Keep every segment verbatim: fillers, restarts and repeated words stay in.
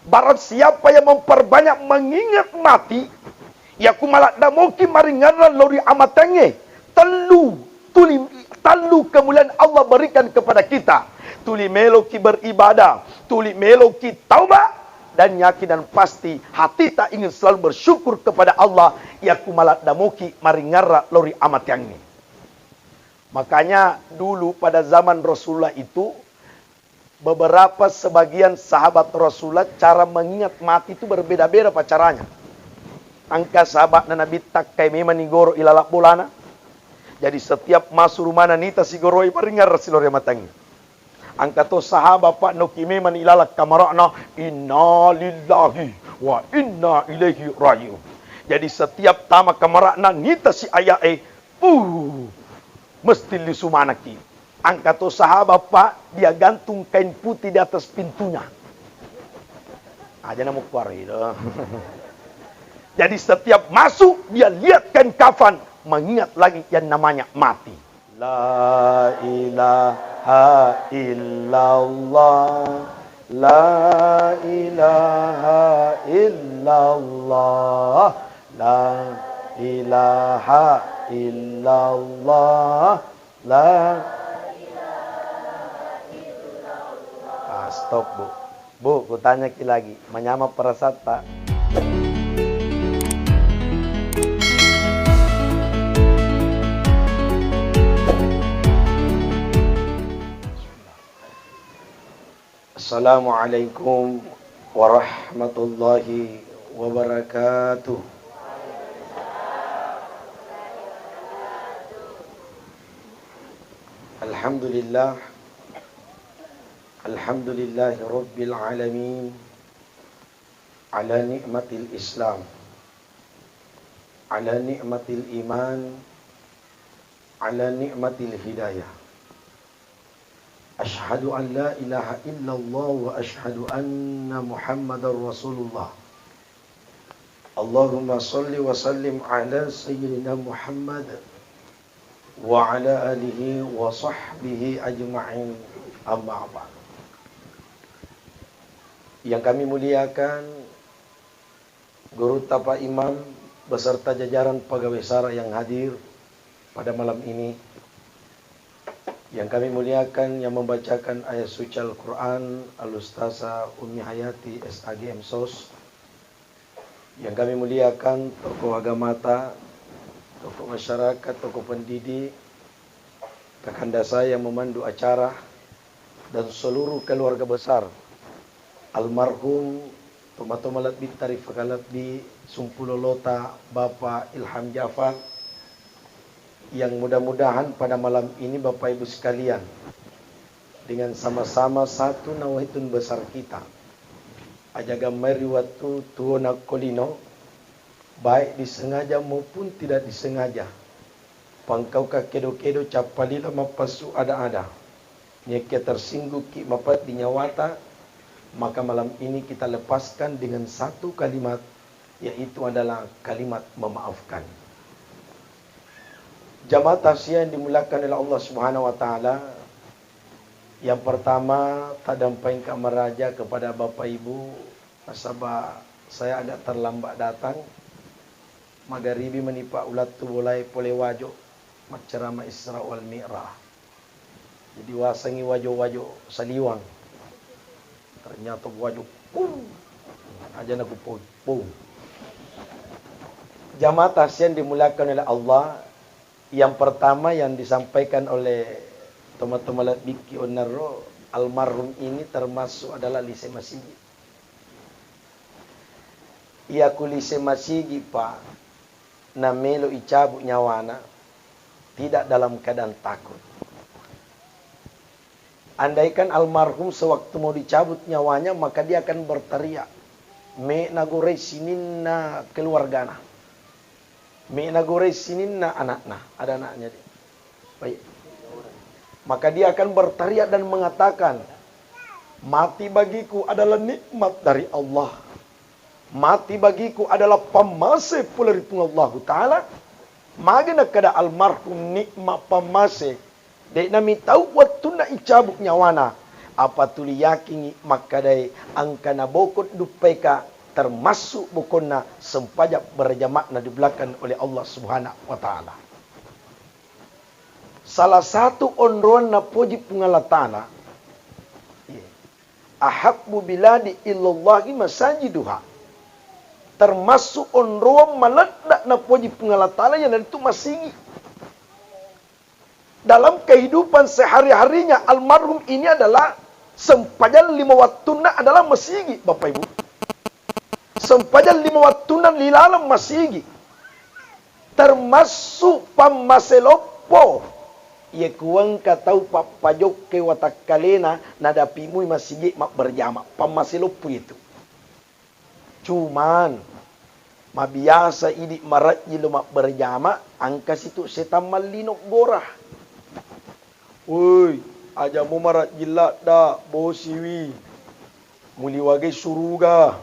Barang siapa yang memperbanyak mengingat mati, yakku maladdamoki maringerrang lao ri amatengnge. Tellu, tuli, tellu kemuliaan Allah berikan kepada kita. Tuli meloki beribadah, tuli meloki taubat, dan yakin dan pasti hati tak ingin selalu bersyukur kepada Allah, yakku maladdamoki maringerrang lao ri amatengnge. Makanya dulu pada zaman Rasulullah itu, beberapa sebagian sahabat Rasulullah cara mengingat mati itu berbeda-beda pa caranya. Engka sahabatna Nabi takkai memang nigoro ilala bolana. Jadi setiap masuk rumahna nita sigoroi paringerrang silori amatengnge. Engka to sahabat pa noki memang ilala kamarana, inna lillahi wa inna ilaihi rajiun. Jadi setiap tama kamarana nita si ayae, uh, mesti lisu manaki. Engka to sahabat pa dia gantung kain putih di atas pintunya. Aja namu kuari do. Jadi setiap masuk dia lihat kain kafan, mengingat lagi yang namanya mati. La ilaha illallah, la ilaha illallah, la ilaha illallah, la. Ah, stop, Bu. Bu, kutanyaki lagi, manyameng perasatta? Assalamualaikum warahmatullahi wabarakatuh. Alhamdulillah. Alhamdulillahi rabbil alamin. Ala ni'matil Islam. Ala ni'matil iman. Ala ni'matil hidayah. Asyhadu an la ilaha illallah wa asyhadu anna Muhammadar Rasulullah. Allahumma salli wa sallim ala Sayyidina Muhammad wa ala alihi wa sahbihi ajma'in, amma ba'd. Yang kami muliakan, Gurutta Pak Imam beserta jajaran pegawai sara yang hadir pada malam ini. Yang kami muliakan, yang membacakan ayat suci Al-Quran, Al-Ustazah Ummi Hayati, S A G, M Sos. Yang kami muliakan, tokoh agamata, tokoh masyarakat, tokoh pendidik, kakanda saya yang memandu acara, dan seluruh keluarga besar almarhum tomatoa malebbitta rifakalebbi sumpulolota Bapak Ilham Jafar, yang mudah-mudahan pada malam ini Bapak Ibu sekalian, dengan sama-sama satu nawaitul besar kita, aja gammai ri wettu tuo nakko lino, baik disengaja maupun tidak disengaja, pangkauka kedo-kedo, cappa lila mappassu ada-ada. Naiyakia tersinggukki mapeddi nyawata, maka malam ini kita lepaskan dengan satu kalimat, yaitu adalah kalimat memaafkan. Jamaah takziah yang dimuliakan oleh Allah Subhanahu wa Ta'ala, yang pertama, tadampaingka maraja kepada Bapak Ibu, nasaba saya agak terlambat datang. Magaribi mani, Pak, ulattu bolae pole Wajo, maccarama Isra wal Mi'raj. Jadi wasengngi Wajo-Wajo Saliwang. Ternyata Wajo, pung. Aja naku pung, pung. Jamaah takziah yang dimuliakan oleh Allah, yang pertama yang disampaikan oleh teman-teman Bikki Onero, almarhum ini termasuk adalah lise masigi. Iya ku lise masigi, Pak, namelo icabut nyawana, tidak dalam keadaan takut. Andaikan almarhum sewaktu mau dicabut nyawanya, maka dia akan berteriak, "Me'na goreng sininna keluargana. Me'na goreng sininna anakna." Ada anaknya dia. Baik. Maka dia akan berteriak dan mengatakan, "Mati bagiku adalah nikmat dari Allah. Mati bagiku adalah pammase pole ri Puang Allahu Ta'ala." Magi nakkeda almarhum nikmat pammase, de'na mitau wettunna icabut nyawana. Apa tuli yakingngi makkadae engka nabokong duppaeka, termasuk bokonna sempajang berjamaah na dibelakang oleh Allah Subhanahu wa Ta'ala. Salah satu onroang napoji Puang Allah Ta'ala, iya, "Ahabbu biladi illallahi masajiduha." Termasuk onroang maledda napoji Puang Allah Ta'ala iyanaritu masigi. Dalam kehidupan sehari-harinya almarhum ini adalah sempajang lima wattunna adalah masigi, Bapak Ibu. Sempajang lima wattunna ri laleng masigi. Termasuk pammase loppo. Iye kuengka tau pappajokkai watakkalena nadapi mui masigi mabberjama. Pammase loppo itu. Cuman, mabiasa idi marajjing lo mabberjama, engka situ setang mallino gora. Woi, aja mo marajjing ladda, bosiwi. Muliwagai suruga.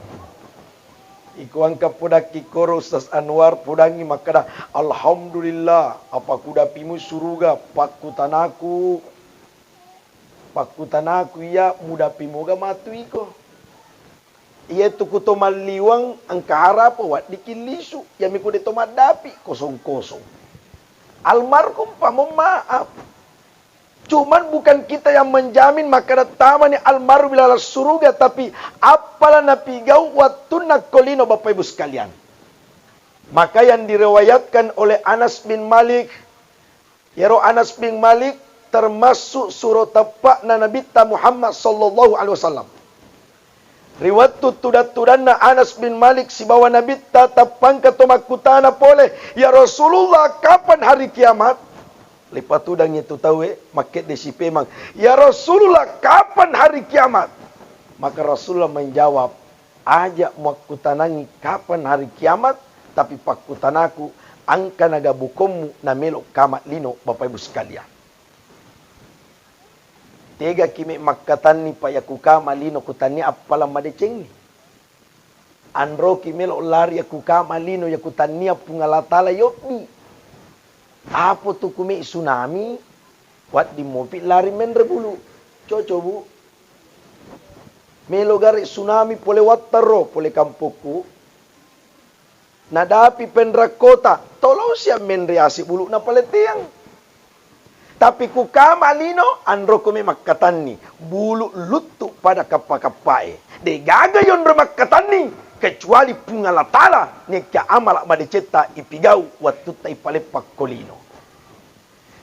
Iko engka podakki koro Ustaz Anwar podangi makkada, "Alhamdulillah, apa kudapimu suruga, pakkutanaku, pakkutanaku iya mudapi moga matu iko." Iyatu ku to malliweng engka harapa weddikki lisu, iyami ku de to maddapi, kosong-kosong. Almarhum pa, mohon maaf. Cuman bukan kita yang menjamin makkada tamani almarhum ilalang suruga, tapi appala napigau wattunna ko lino, Bapak Ibu sekalian. Maka yang diriwayatkan oleh Anas bin Malik, iyaro Anas bin Malik termasuk suro teppa'na Nabitta Muhammad sallallahu alaihi wasallam. Ri wettu tudang-tudanna Anas bin Malik sibawa Nabitta, teppangka to makkutana pole, "Ya Rasulullah, kapan hari kiamat?" Lipatudangngi tu tauwe, makkedde sipemang, "Ya Rasulullah, kapan hari kiamat?" Maka Rasulullah menjawab, "Aja muakkutanangi kapan hari kiamat, tapi pakkutanaku, engka naga bokommu namelo kama lino, Bapak Ibu sekalian." Tegaki me makkatanni, pa yaku kama lino kutanni appala madecengngi. Anroki melo lari yaku kama lino yaku tannia Puang Allah Ta'ala yobbi. Apo tu kume tsunami, wedding mopi lari menre bulu. Coco, Bu. Melo gare tsunami pole wattaro, pole kampokku. Nadapi penrakkota, tolosi ammenre ase bulu'na paleteang. Tapi ku kama lino, anroko me makkatanni, bulu luttu pada kappa-kappae. Degaga yonro makkatanni, kecuali Puang Allah Ta'ala, nekka amala madecetta ipigau wattutta ipaleppang ko lino.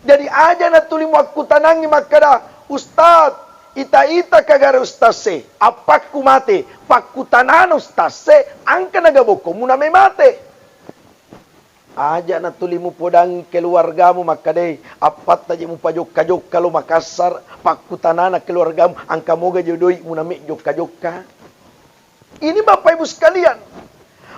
Jadi aja natuli muakkutanangngi makkada, "Ustaz, ita-ita kagare ustaz e, appakku mate, pakkutanana ustaz e, engka naga bokomu name mate." Aja natuli mupodangngi keluargamu makkadai, "Appatta je mupajokka-jokka lo Makassar, pakkutanana keluargamu, engka moga jo doi'mu name jokka-jokka." Ini Bapak Ibu sekalian.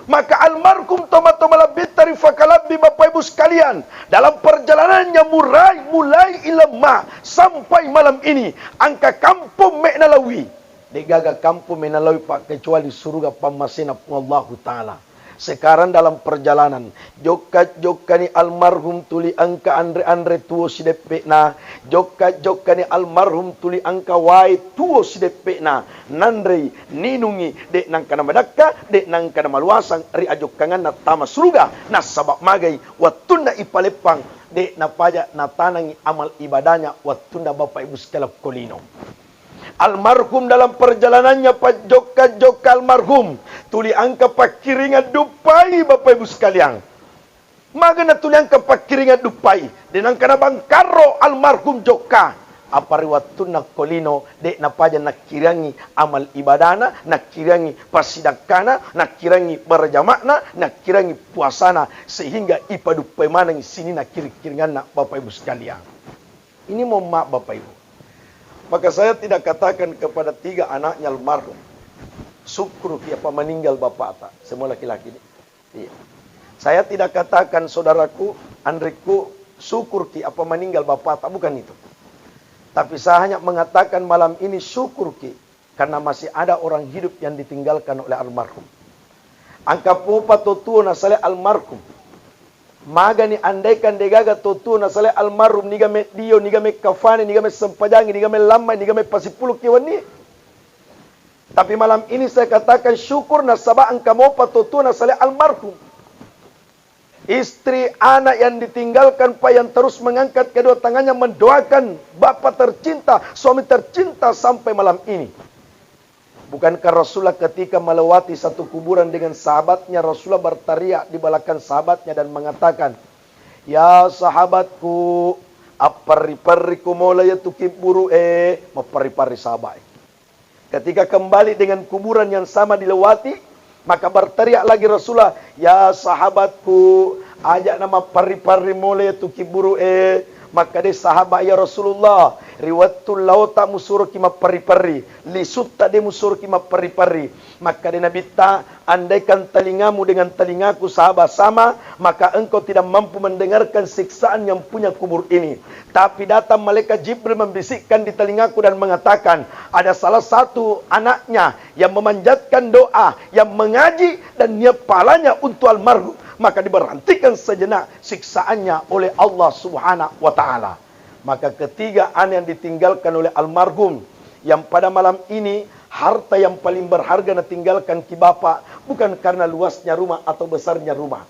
Maka almarhum tomatoa malebbitta rifakalebbi Bapak Ibu sekalian, dalam perjalanannya murai, mulai ilemma sampai malam ini, engka kampong me nalawi. Degaga kampong me nalawi, Pak, kecuali suruga pammasena Puang Allahu Ta'ala. Sekarang dalam perjalanan, jokka-jokkani almarhum tuli engka anre-anre tuo sideppe'na, jokka-jokkani almarhum tuli engka wae tuo sideppe'na, nanrei, ninungi, de nangka namadakka, de nangka namaluasang ri ajokkanganna tama suruga, nasaba magai wettunna ipaleppang, de napaja natanangi amal ibadahnya wettunna Bapak Ibu sekalian ko lino. Almarhum dalam perjalanannya pajokka-jokka almarhum tuli engka pakkiringan duppai, Bapak Ibu sekalian. Magana tuli engka pakkiringan duppai, de nangka nabangkarro almarhum jokka. Apa ri wettunna ko lino, de napaja nakkiriangngi amal ibadana, nakkiriangngi passidakkana, nakkiriangngi berjamakna, nakkiriangngi puasana, sehingga ipaduppai manengngi sininna kiring-kiringanna, Bapak Ibu sekalian. Ini mohon maaf, Bapak Ibu. Maka saya tidak katakan kepada tiga anaknya almarhum, "Syukur ki apa meninggal bapakta." Semua laki-laki ini. Iya. Saya tidak katakan, saudaraku, anrekku, "Syukur ki apa meninggal bapakta." Bukan itu. Tapi saya hanya mengatakan malam ini, syukur ki karena masih ada orang hidup yang ditinggalkan oleh almarhum. Engka popa to tuo nasale almarhum. Magani andaikan degaga to tuo nasalai almarhum, niga meddio, niga mekkafani, niga messempajangi, niga mellammai, niga mepasippulukki wenni. Tapi malam ini saya katakan syukur nasaba engka mopa to tuo nasalai almarhum. Istri, anak yang ditinggalkan, Pak, yang terus mengangkat kedua tangannya mendoakan Bapak tercinta, suami tercinta sampai malam ini. Bukankah Rasulullah ketika melewati satu kuburan dengan sahabatnya, Rasulullah berteriak di belakang sahabatnya dan mengatakan, "Ya sahabatku, apparri-parriku mola ya tu kibburu e." Mapparri-parri sahabat. Ketika kembali dengan kuburan yang sama dilewati, maka berteriak lagi Rasulullah, "Ya sahabatku, aja na mapparri-parri mola ya tu kibburu e." Makkeda sahabat, "Ya Rasulullah, ri wettu laota musuroki mapparri-parri, lisutta de musuroki mapparri-parri." Makkeda Nabitta, "Andaikan telingamu dengan telingaku sahabat sama, maka engkau tidak mampu mendengarkan siksaan yang punya kubur ini. Tapi datang malaikat Jibril membisikkan di telingaku dan mengatakan, ada salah satu anaknya yang memanjatkan doa, yang mengaji dan niat pahalanya untuk almarhum, maka diberhentikan sejenak siksaannya oleh Allah Subhanahu wa Ta'ala." Maka ketiga anak yang ditinggalkan oleh almarhum, yang pada malam ini harta yang paling berharga natinggalkan ki bapak, bukan karena luasnya rumah atau besarnya rumah,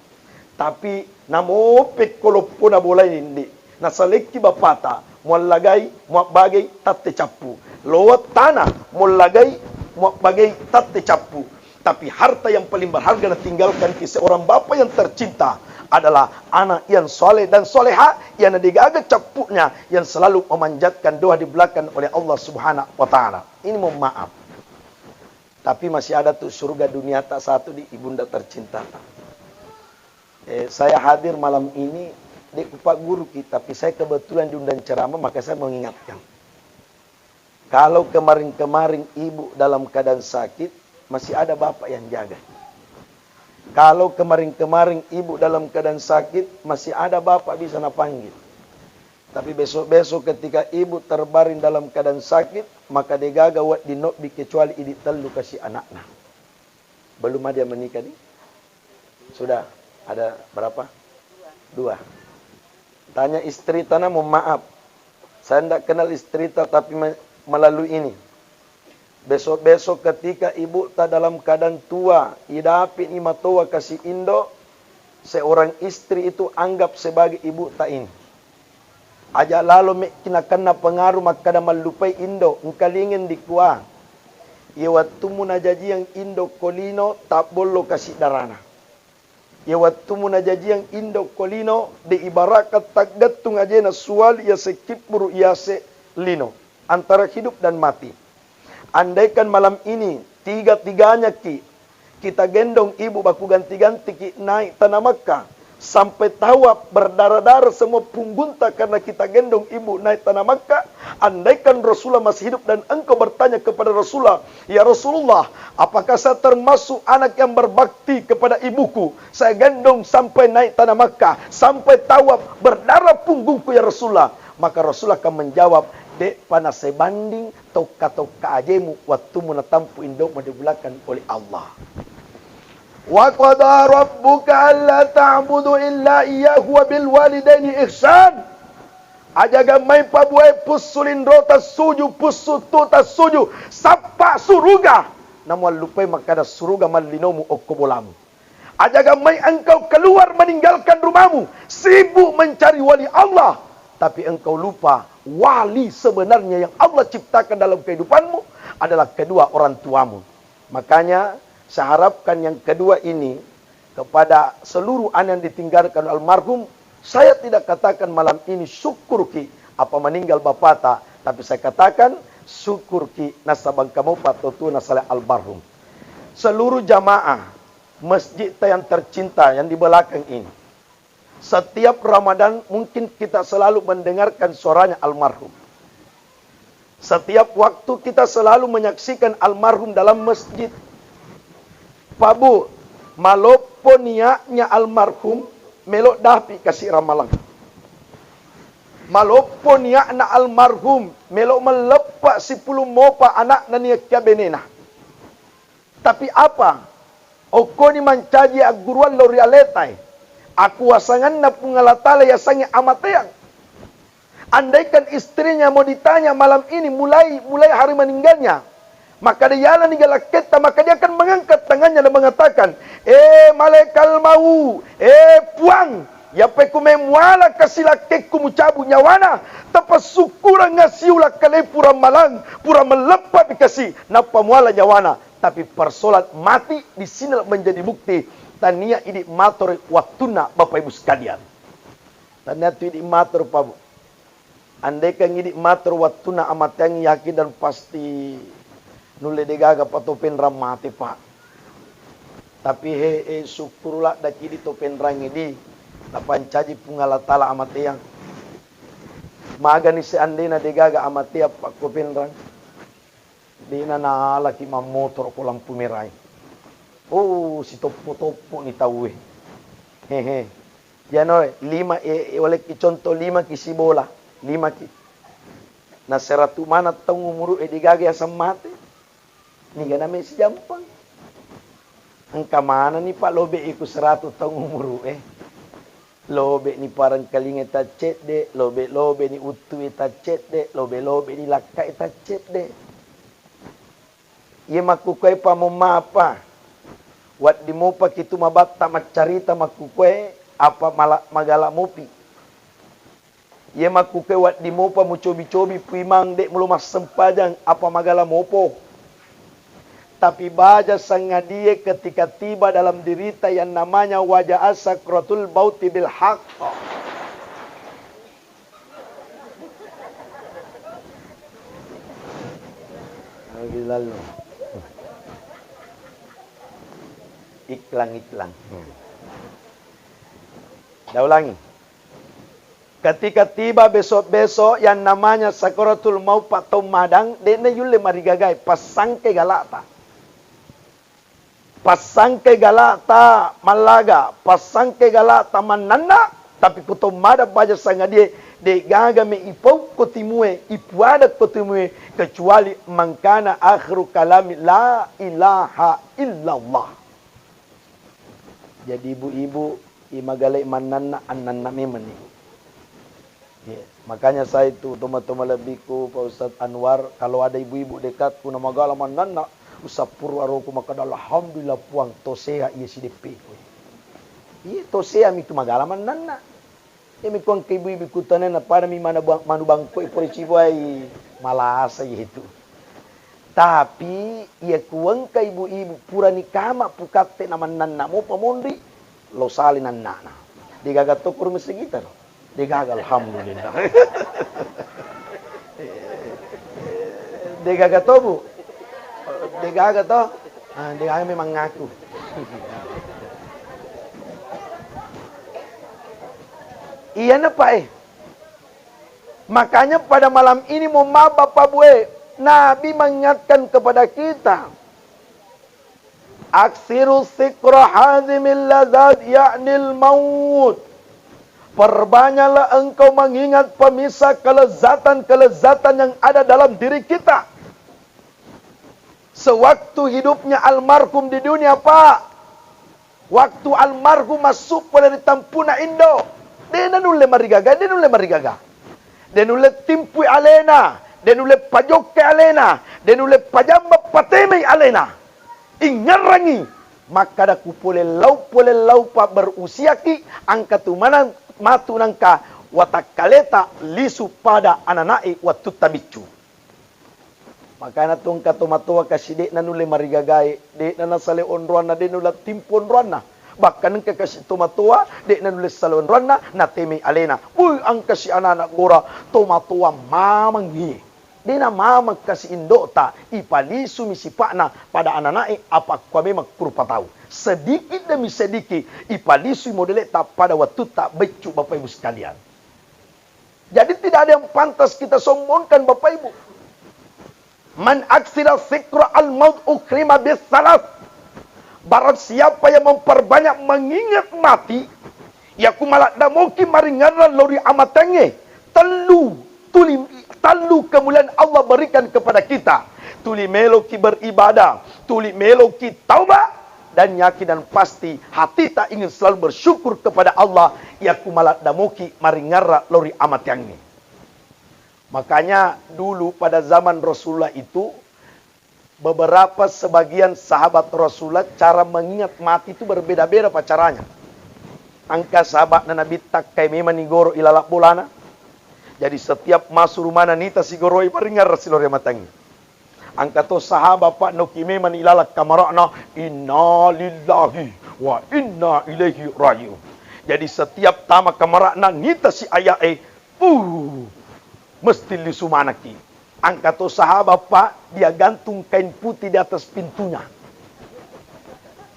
tapi namope ko loppona bolae ndi, nasalekki bapata, muallagai, muabbagai, tatte cappu. Lowa tana, muallagai, muabbagai, tatte cappu. Tapi harta yang paling berharga natinggalkan ki seorang bapak yang tercinta adalah anak yang soleh dan soleha, yang degaga cappunya, yang selalu memanjatkan doa di belakang oleh Allah Subhanahu wa Ta'ala. Ini mohon maaf. Tapi masih ada tu surga dunia tak satu di ibunda tercinta. Eh, saya hadir malam ini, dek Pak Guru ki, tapi saya kebetulan diundang ceramah, maka saya mengingatkan. Kalau kemarin-kemarin ibu dalam keadaan sakit, masih ada bapak yang jaga. Kalau kemarin-kemarin ibu dalam keadaan sakit, masih ada bapak bisa napanggil. Tapi besok-besok ketika ibu terbaring dalam keadaan sakit, maka degaga wedding nobbi kecuali idi tellu kasi anakna. Belum ada yang menikah nih? Sudah ada berapa? Dua. Tanya istri tana, mohon maaf. Saya ndak kenal istri ta, tapi me-, melalui ini. Besok-besok ketika ibu ta dalam keadaan tua, idapi ni matoa kasi indo, seorang istri itu anggap sebagai ibu ta ini. Aja lalo mekki nakenna pengaruh makkada mallupai indo, engkalingeng dikua. Iye wettummu najajiang indo ko lino, tabbollo kasi darana. Iye wettummu najajiang indo ko lino, de ibarakka taggettung ajena suwali yase kibburu yase lino, antara hidup dan mati. Andaikan malam ini tiga-tiganya ki kita gendong ibu baku ganti-ganti ki naik tanah Makkah, sampai tawaf berdarah-darah semua punggunta karena kita gendong ibu naik tanah Makkah, andaikan Rasulullah masih hidup dan engkau bertanya kepada Rasulullah, "Ya Rasulullah, apakah saya termasuk anak yang berbakti kepada ibuku? Saya gendong sampai naik tanah Makkah, sampai tawaf berdarah punggungku ya Rasulullah." Maka Rasulullah akan menjawab, "De'pa nasebanding tokka-tokka ajemu wattumu natampu indo'mu dibulakan oleh Allah." "Wa qada rabbuka alla ta'budu illa iyyahu wa bil walidaini ihsan." Ajaga mai pabuai pussu linro tassuju, pussu tu tassuju, sappa suruga. Namuallupai makkada suruga mallinomu okko bolamu. Ajaga mai engkau keluar meninggalkan rumahmu, sibuk mencari wali Allah, tapi engkau lupa wali sebenarnya yang Allah ciptakan dalam kehidupanmu adalah kedua orang tuamu. Makanya, saya harapkan yang kedua ini kepada seluruh anak yang ditinggalkan almarhum, saya tidak katakan malam ini syukur ki apa meninggal bapata, tapi saya katakan syukur ki nasabang kamu patotu nasale almarhum. Seluruh jamaah masjid ta yang tercinta yang di belakang ini, setiap Ramadan mungkin kita selalu mendengarkan suaranya almarhum. Setiap waktu kita selalu menyaksikan almarhum dalam masjid. Pabu, maloppo niatnya almarhum, melo dapi kasi ramalang. Maloppo niatna almarhum, melo melleppa sipulung mopa anakna niakkia benena. Tapi apa? Okkoni mancaji agguruang lao ri aletae. Akuasanganna Puang Allah Ta'ala yasengnge amateang. Andaikan istrinya mau ditanya malam ini, mulai mulai hari meninggalnya, maka dia yalani galakketta, maka dia akan mengangkat tangannya dan mengatakan, "Eh, malaikat maut, eh, Puang, yape ku memuala kasi lakkekku mucabu nyawana, tapasukkurang ngasiu lakkale pura malang, pura melleppa kasi, nappa muala nyawana." Tapi persoalan mati di sini menjadi bukti, tania idi matore wattunna, Bapak Ibu sekalian. Tania tu idi matoro, Pak, Bu. Andaikan idi matoro wattunna amateang, yakin dan pasti nulle degaga pa to penrang mate, Pak. Tapi he, eh, syukur laddaki idi to penrang idi, napancaji Puang Allah Ta'ala amateang. Magani seandainya degaga amateang, Pak, ko penrang. De'na naalaki mammotoro ko lampu merae. Oh, sitoppo-toppo ni tauwe. Hehe. Yano lima, eh, eh, walekki contoh, lima ki sibola, lima ki. Na seratu mana taung umuru e degaga yaseng mate. Niga name sijampang. Engka manani, Pak, lobe iku seratu taung umuru e. Lobe ni parengkalinga taccedde, lobe-lobe ni uttu e taccedde, lobe-lobe ni lakka e taccedde. Iye makkukue pa momma apa? Wedding mopa kitu mabatta maccarita makkukue, apa mala-, magala mopi. Iye makkukue wedding mopa mucobi-cobi puimang, de' mulo massempajang, apa magala mopo. Tapi baja sangadie ketika tiba dalam dirita yang namanya wajah sakratul mauti bil haq. Lagi lalu. Iklan-iklan. Hmm. Daulangi. Ketika tiba besok-besok yang namanya sakaratul maut, Pak, tommadang, de'na yulle marigagai, passangke galata. Passangke galata mallaga, passangke galata mannanna, tapi ko tommadang baja sangadie, de'gaga me ipau ko timue, ipuada ko timue, kecuali mangkana akhiru kalami la ilaha illallah. Jadi ibu-ibu, imagalai mannanna, annanna memang ni. Iya, makanya saya itu, teman-teman lebihku, Pak Ustadz Anwar, kalau ada ibu-ibu dekatku na magala mannanna, usappuru aroku makkada, "Alhamdulillah Puang, to sehat iya sideppeku." Iya, to sehat mi tu magala mannanna. Iya mi kuang ke ibu-ibu kutanana pada mi mana bang-, manu bangko i pore cibuai malasa iya itu. Tapi iya kuengka ibu-ibu purani kama pukatte na mannanna mopa monri, lo sale nannana. Degaga to kuru mesegita lo. Degaga, alhamdulillah. Degaga to, Bu. Degaga to. Ah, degaga memang ngaku. Iya na, Pak, eh. Makanya pada malam ini, mohon maaf Bapak Bu, eh, Nabi mengingatkan kepada kita, "Aksiru sikra hazimil lazat, yaknil maut." Perbanyaklah engkau mengingat pemisah kelezatan-kelezatan yang ada dalam diri kita. Sewaktu hidupnya almarhum di dunia, Pak, waktu almarhum massu pole ri tampuna indo, de' nanulle marigaga, de' nulle marigaga. De' nulle timpui alena, de' nulle pajokkai alena, de' nulle pajamma patemai alena. Ingngerangngi, makkada ku pole lau, pole lau pa berusiaki, engka tu maneng matu nangka watakkaleta lisu pada anana'e wattutta biccu. Makana tu engka tomatoa kasi de' nanulle marigagae, de' na nasale onroanna, de' nulle timpu onroanna. Bahkan engka kasi tomatoa de' nanulle sale onroanna, natemai alena. Wui, engka si anana gora tomatoa mamang iye. De' namamang kasi indota, ipalisumi sipa'na pada anana'e, apa kua memang kurupa tau. Sedikit demi sedikit ipalisui modele'ta pada wattutta beccu, Bapak Ibu sekalian. Jadi tidak ada yang pantas kita sombongkan, Bapak Ibu. Man aksira sikra al maut ukrima bis salas. Barang siapa yang memperbanyak mengingat mati, yaku maladdamoki maringerrang lao ri amatengnge, tellu, tuli, tellu kemuliaan Allah berikan kepada kita. Tuli meloki beribadah, tuli meloki taubat, dan yakin dan pasti hati tak ingin selalu bersyukur kepada Allah, yakku maladdamoki maringarra lori amateangnge. Makanya dulu pada zaman Rasulullah itu, beberapa sebagian sahabat Rasulullah cara mengingat mati itu berbeda-beda pak caranya. Engka sahabat Nabi takkai memang ni goro ilalak bolana. Jadi setiap masuk rumahna nita si goroi maringarra si lori amateangnge. Engka to sahabat pak noki memang ilalak kamarana, inna lillahi wa inna ilaihi rajiun. Jadi setiap tama kamarana nita si ayae, uh, mesti lisu manaki. Engka to sahabat pak, dia gantung kain putih di atas pintunya.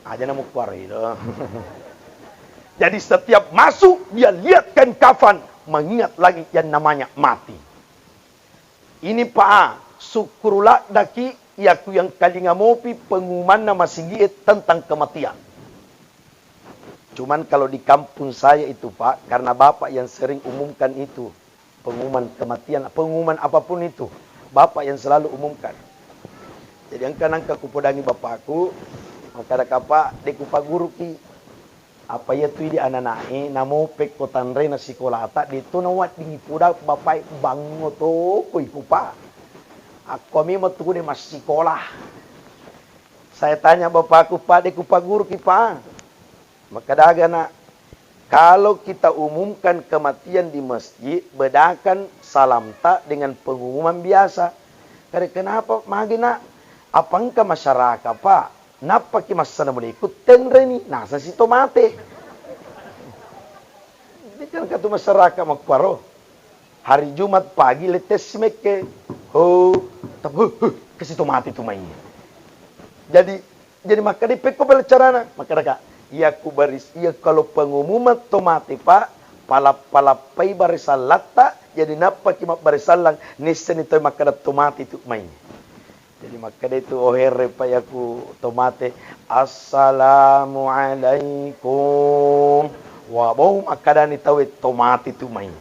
Aja namu kuarilo. Jadi setiap masuk dia lihat kain kafan, mengingat lagi yang namanya mati. Ini pak, sukkuru laddaki yakku yang kalinga mopi pengumumanna masigie tentang kematian. Cuman kalau di kampung saya itu pak, karena bapak yang sering umumkan itu, pengumuman kematian, pengumuman apapun itu, bapak yang selalu umumkan. Jadi engka nangka kupodangi bapakku, makkada kapang de kupaguruki. Apa iya tu idi ananae, namo pekko tanrena sikolata, de to nawaddingi puda bapae, bangngo toko iku pak. Akko memang tu de massikola. Saya tanya bapakku, pak, de kupaguruki pak. Makkadaga nak, kalau kita umumkan kematian di masjid, bedakan salamta dengan pengumuman biasa. Kare kenapa magi nak? Apa engka masyarakat pak, nappaki massalamualaikum tenreni, naseng si to mate. Ini kan katu masyarakat makkuaro. Hari Jumat pagi lettessi mekke. Ho, tapi, huh, huh, kasi to mate tu mai. Jadi, jadi makkeda pekko bela carana, makkeda kak, iya ku baris, iya kalau pengumuman to mate pak, palappa-lappai barisallatta, jadi nappaki mabbarisallang, nisseni to makkeda to mate tu mai. Jadi makkeda tu, oh here pak, iya ku to mate, assalamualaikum. Wa bau makkadani tawe to mate tu mai.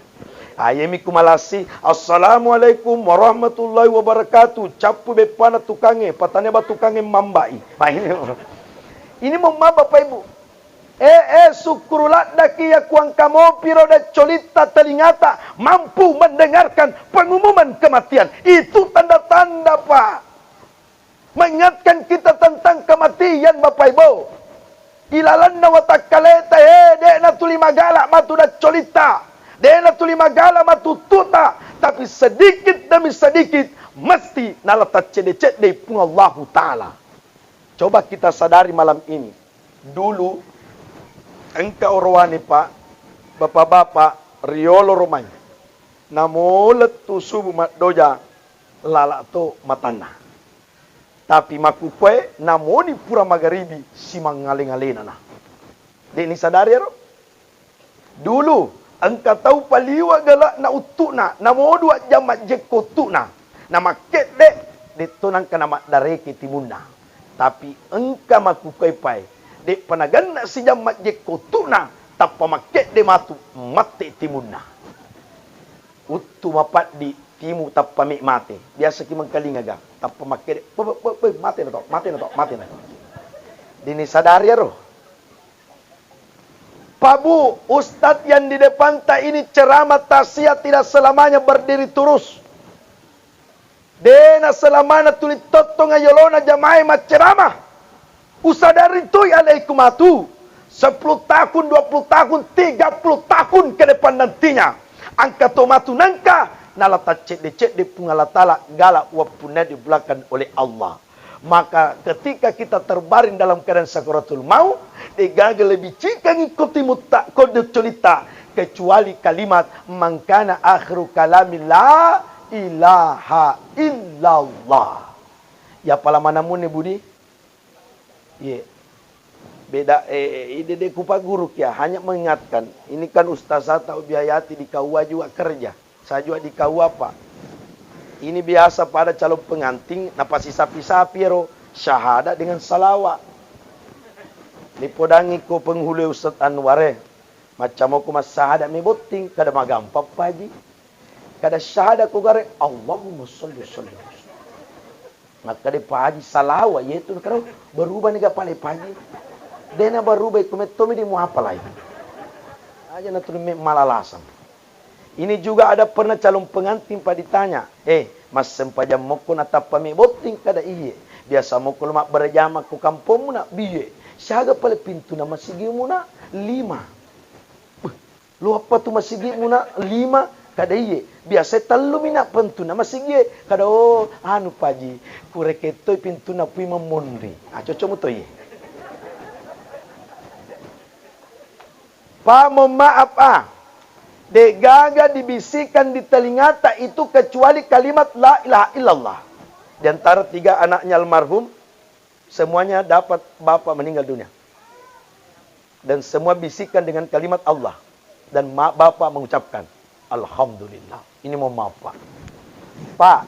Ayemi ku malassi, "Assalamualaikum warahmatullahi wabarakatuh." Cappu beppana tukangnge, patane ba tukangnge mambai. Maine. Ini mau ma Bapak Ibu. Eh, eh, sukkuru laddaki ya kuangka mopiro daccolitta telingata mampu mendengarkan pengumuman kematian. Itu tanda-tanda, Pak. Mengingatkan kita tentang kematian, Bapak Ibu. Ilalanna watakkaleta, eh, de'na tuli magala matu daccolitta, de'na tuli magala matu tuta, tapi sedikit demi sedikit mesti nala taccedde-ceddei Puang Allahu Ta'ala. Coba kita sadari malam ini. Dulu engka orowane, Pak, bapak-bapak riolo romai. Namo lettu subu maddoja lala to matanna. Tapi makkukkoe namoni pura magaribi simangngale-ngalenana. De'ni sadari ero? Dulu engka tau paliwa gala'na uttu'na, namo dua jam majjekko uttu'na, namakkedde, detto nangka namaddareke timunna. Tapi engka makkukkoe pae, de'pa naganna sijam majjekko uttu'na, tappa makkedde matu mette timunna. Uttu mapaddi timu tappa me mate. Biasaki mengkalinga ga, tappa makkede, "Be, be, be, be, mate na to, mate na to, mate na to." Dini sadari ero. Pak Bu, ustadz yang di depanta ini ceramah tausiah tidak selamanya berdiri terus. Dena selamana tuli tottonga yolona jamae macceramah. Usadari toi alaikum atu, sepuluh tahun, dua puluh tahun, tiga puluh tahun ke depan nantinya, engka to matu nengka nala taccedde-cedde Puang Allah Ta'ala gala wappunna di belakang oleh Allah. Maka ketika kita terbaring dalam keadaan sakaratul maut, degaga lebih cikangi ko timutta, ko colitta, kecuali kalimat, "Man kana akhiru kalami la ilaha illallah." Ya pala manamune budi? Ye. Beda, eh, eh, ide de kupaguru kia, hanya mengingatkan. Ini kan ustazah tau biayati di K U A juga kerja. Saya juga di K U A, Pak. Ini biasa pada calon pengantin, napasisapi-sapi ero syahada dengan salawa. Nipodangi ko penghulu Ustaz Anware. Macam aku mas syahada mi botting, kada magampang, Pak Haji. Kada syahada ko gare, Allahumma sholli wa sallim. Makkeda Pak Haji salawa, iya tu karo berubah ni ga pale Pak Haji. Dena barubai kumettomi di muapalai. Aja natuni me malalasang. Ini juga ada pernah calon pengantin, Pak, ditanya, "Eh, massempajang mokko natappa me botting?" Kada, "Iye." "Biasa mokko lo mabbere jama ko kampongmu, nak?" "Biye." "Siaga pale pintuna masigimu, nak?" "Lima." "Beh, lo appa tu masigimu, nak, lima?" Kada, "Iye." "Biasa tellu mi, nak, pintuna masigie." Kada, "Oh, anu, Paji, kurekettoi pintuna pui mammonri." Ah, cocok mu to iye. Pak, mohon maaf, ah. De'gaga dibisikkan di telingata itu kecuali kalimat la ilaha illallah. Di antara tiga anaknya almarhum, semuanya dapat bapak meninggal dunia. Dan semua bisikkan dengan kalimat Allah. Dan ma-, bapak mengucapkan, "Alhamdulillah." Ini mohon maaf, Pak. Pak,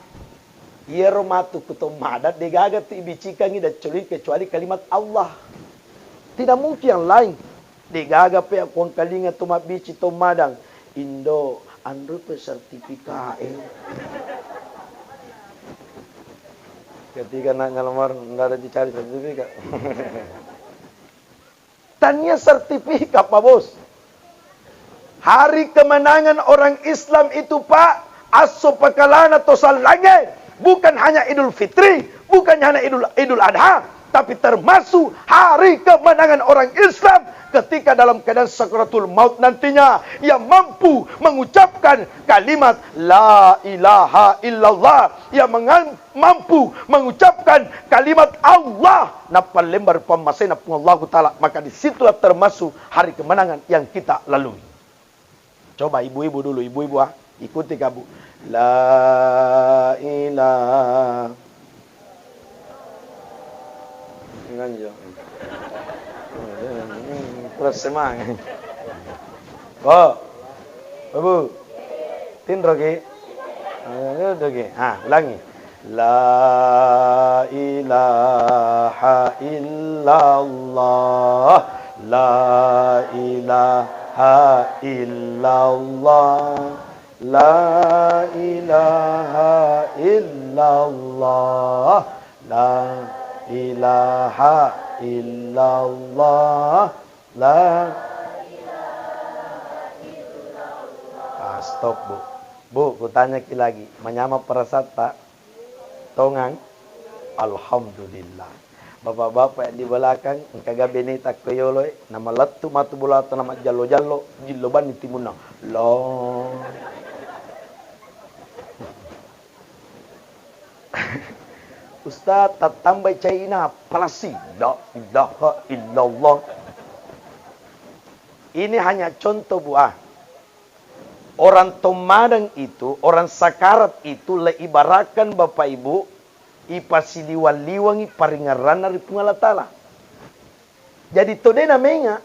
iyaro matu ku to mada, de'gaga tu ibicikangi daccoling kecuali kalimat Allah. Tidak mungkin yang lain. De'gaga pe ko engkalinga to mabbici to madang, "Indo, anro pe sertifikat e." Ketika nak ngelamar, nggak ada dicari sertifikat. Tania sertifikat, Pak Bos. Hari kemenangan orang Islam itu, Pak, asso pakalana to sallange, bukan hanya Idul Fitri, bukan hanya Idul, Idul Adha, tapi termasuk hari kemenangan orang Islam ketika dalam keadaan sakaratul maut nantinya, ia mampu mengucapkan kalimat la ilaha illallah, ia mengan-, mampu mengucapkan kalimat Allah, napallembar pammasena Puang Allahu Ta'ala, maka disitulah termasuk hari kemenangan yang kita lalui. Coba ibu-ibu dulu, ibu-ibu, ah, ikuti kabu. La ilaha. Nganjo. Terus semangat. Oh. Ibu. Tinroki. Ayo, doki. Ah, ulangi. La ilaha illallah. La ilaha illallah. La ilaha illallah. La ilaha illallah. La. Ah, stop, Bu. Bu, kutanyaki lagi, manyameng perasatta? Tongang? Alhamdulillah. Bapak-bapak yang di belakang, engkaga beneta ko yoloe, namalettu matu bolata namajjallo-jallo, jillo banni timunna. Lo. Ustaz, tattambai caina, palasi. La ilaha illallah. Ini hanya contoh, Bu, ah. Orang tommadang itu, orang sakarat itu, le ibaratkan Bapak Ibu, ipasiliwang-liwangi paringerranna ri Puang Allah Ta'ala. Jadi, to de namenga,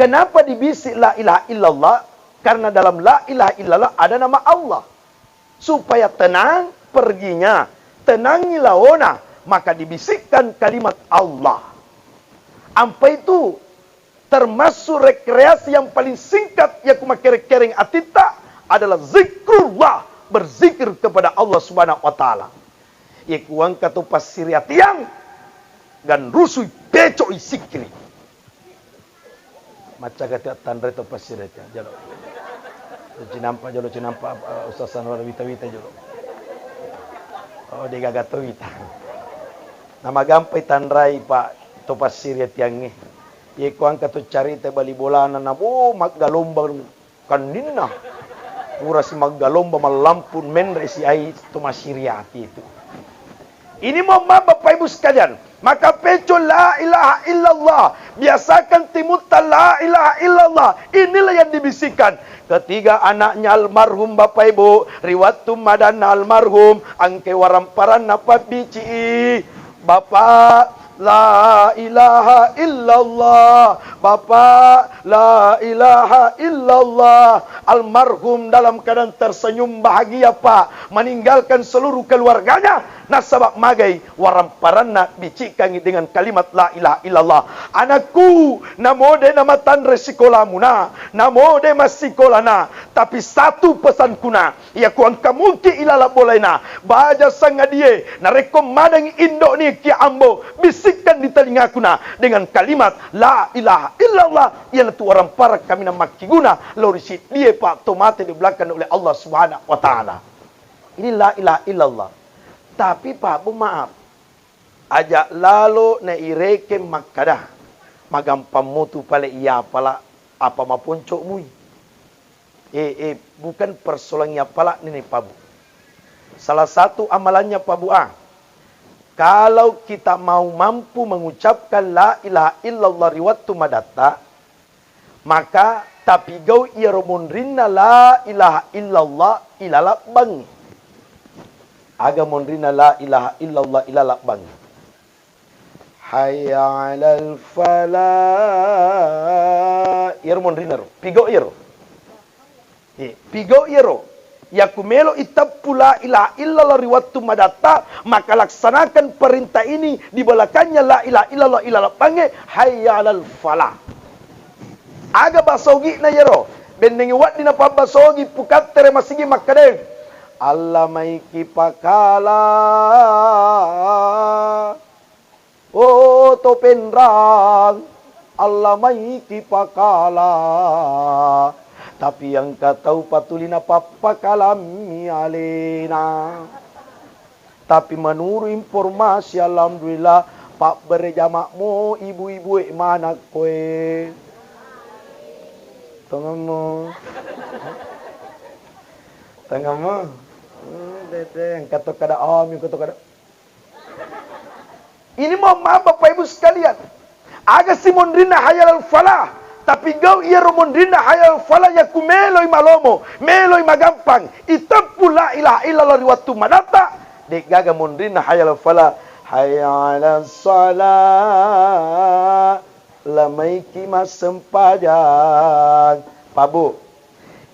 kenapa dibisi la ilaha illallah? Karena dalam la ilaha illallah ada nama Allah. Supaya tenang perginya, tenangi laona, maka dibisikkan kalimat Allah. Ampa itu termasuk rekreasi yang paling singkat yang kumakere-kereng atitta adalah zikrullah, berzikir kepada Allah Subhanahu wa Ta'ala. Iye kuangka to passiri atiang, ganrusui, pecoi, sikkiri. Macca gati attanre to passiri atiang, jolo. Cinampa jolo, cinampa, eh, Ustaz Anwar wita-wita jolo. Oh, degaga to wita. Namagampai tanrai, Pak, to passiri atiangnge. Iye kuangka to carita bali bolana, na, oh, maggalombang. Kanninna pura si maggalomba mallampu menre si ai to massiriati itu. Ini mohon maaf Bapak Ibu sekalian, maka peco la ilaha illallah, biasakan timutta la ilaha illallah. Inilah yang dibisikkan. Ketiga anaknya almarhum Bapak Ibu, ri wattu madanna almarhum, angke waramparanna pabbici, Bapak, la ilaha illallah, Bapak, la ilaha illallah. Almarhum dalam keadaan tersenyum bahagia, Pak, meninggalkan seluruh keluarganya. Nasaba magai waramparanna bicikkangi dengan kalimat la ilaha illallah. Anakku, namo de namatanre sikolamuna, namo de massikolana, tapi satu pesankuna, iya ku engka mungki ilaleng bolaina, baja sangadie, narekko madangi indokni ki ambo, bisikkan di telingakuna dengan kalimat la ilaha illallah, iyanatu waramparang kaminang makkiguna lao ri siddie, Pak, to mate dibelankan oleh Allah Subhanahu wa Ta'ala. Ini la ilaha illallah. Tapi, Pak Bu, maaf, aja lalo nairekeng makkada, magampang mutu pale iya pala apa maponcok mui. Eh, eh, bukan persoalan iya pala nene, Pak Bu. Salah satu amalannya, Pak Bu, ah, kalau kita mau mampu mengucapkan la ilaha illallah ri wattu madatta, maka tapigau iyaro monrinna la ilaha illallah ilaleng bangnge. Aga monrinna la ilaha illallah ilaleng bangnge? Hayya 'alal falah. Iyaro monrinna ro. Pigau iyaro. Eh, pigau iyaro. Yaku melo iteppu la ilaha illallah ri wattu madatta, maka laksanakan perintah ini, di belakangnya la ilaha illallah ilaleng bangnge, hayya 'alal falah. Aga basogi'na iyaro? Bennengi wedding napabbasogi pukattere masigi makkeda, "Allamaiki pakala." Oh, to Penrang, allamaiki pakala. Tapi engka tau patuli napappakalammi alena. Tapi menurut informasi, alhamdulillah, pabbere jama'mo ibu-ibu e manakko e. Tongemmo. Tongemmo. Hmm, tete, engka to kada ami, engka to kada. Ini mohon maaf, Bapak Ibu sekalian. Aga si monrinna hayya 'alal falah, tapi gau iyaro monrinna hayya 'alal falah yaku meloi malomo, meloi magampang, iteppu la ilaha illallah ri wattu madatta, de'gaga monrinna hayya 'alal falah, hayya 'alas shalah, lamaiki massempajang. Pak Bu,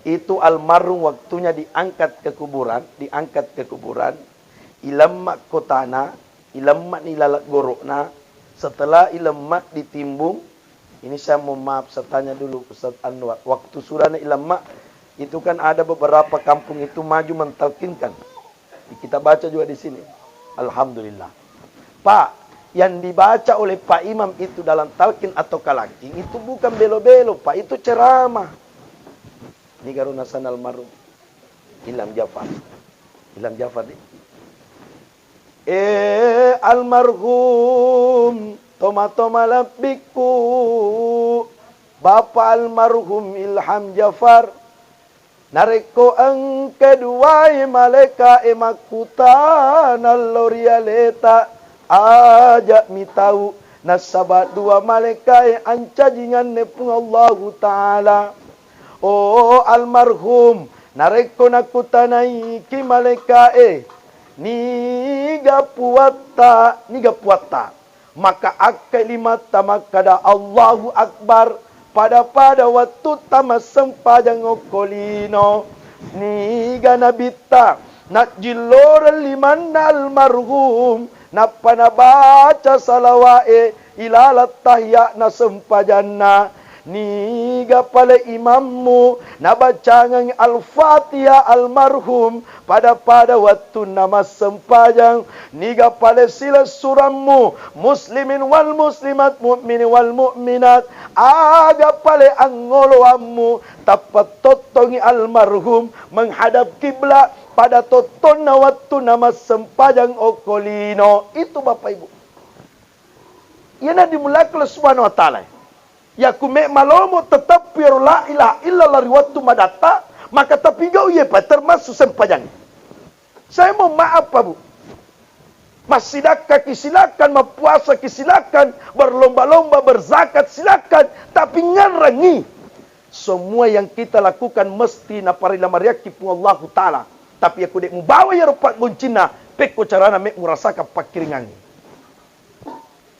itu almarhum waktunya diangkat ke kuburan, diangkat ke kuburan, ilemma kotana, ilemma ni laleng goro'na, setelah ilemma ditimbung, ini saya mohon maaf, saya tanya dulu Ustaz Anwar, waktu surana ilemma, itu kan ada beberapa kampung itu maju mentalkinkan. Kita baca juga di sini. Alhamdulillah. Pak, yang dibaca oleh Pak Imam itu dalam talqin atau kalaki itu bukan belo-belo, Pak, itu ceramah. Ini garuna sana almarhum Ilham Jafar. Ilham Jafar, di. Eh, almarhum, toma-toma lebbikku, Bapak almarhum Ilham Jafar. Narekko engka duae malaeka'e makkutana lao ri aleta, aja mitau, nasaba dua malaeka'e ancajinganne Puang Allahu Ta'ala. Oh almarhum, narekko nakkutanaiki malaeka'e, niga puatta, niga puatta? Maka akkai limatta makkada, "Allahu Akbar," pada-pada wattutta massempajang okko lino. Niga nabitta najjilloreng limanna almarhum, nappa nabaca salawa'e ilaleng tahiya'na sempajanna. Niga pale imammu nabacangengngi Al-Fatihah almarhum pada-pada wettunna massempajang. Niga pale silessurammu, muslimin wal muslimat, mu'minin wal mu'minat. Aga pale angngoloammu, tappa tottongi almarhum menghadap kiblat pada tottonna wettunna massempajang okko lino. Itu, Bapak Ibu. Iyana dimulakan Allah Subhanahu wa Ta'ala. Yaku me malomo teteppu iyaro la ilaha illallah ri wettu madatta, maka tapigau iye pa termasuk sempajang. Saya mohon maaf, Pak Bu. Massidakkaki silakan, mappuasaki silakan, berlomba-lomba berzakat silakan, tapi ngarrangi semua yang kita lakukan mesti naparila mariakki Puang Allahu Ta'ala. Tapi yaku dek mubawa iyaro paggoncinna, pekko carana me murasakan pakkiringangngi.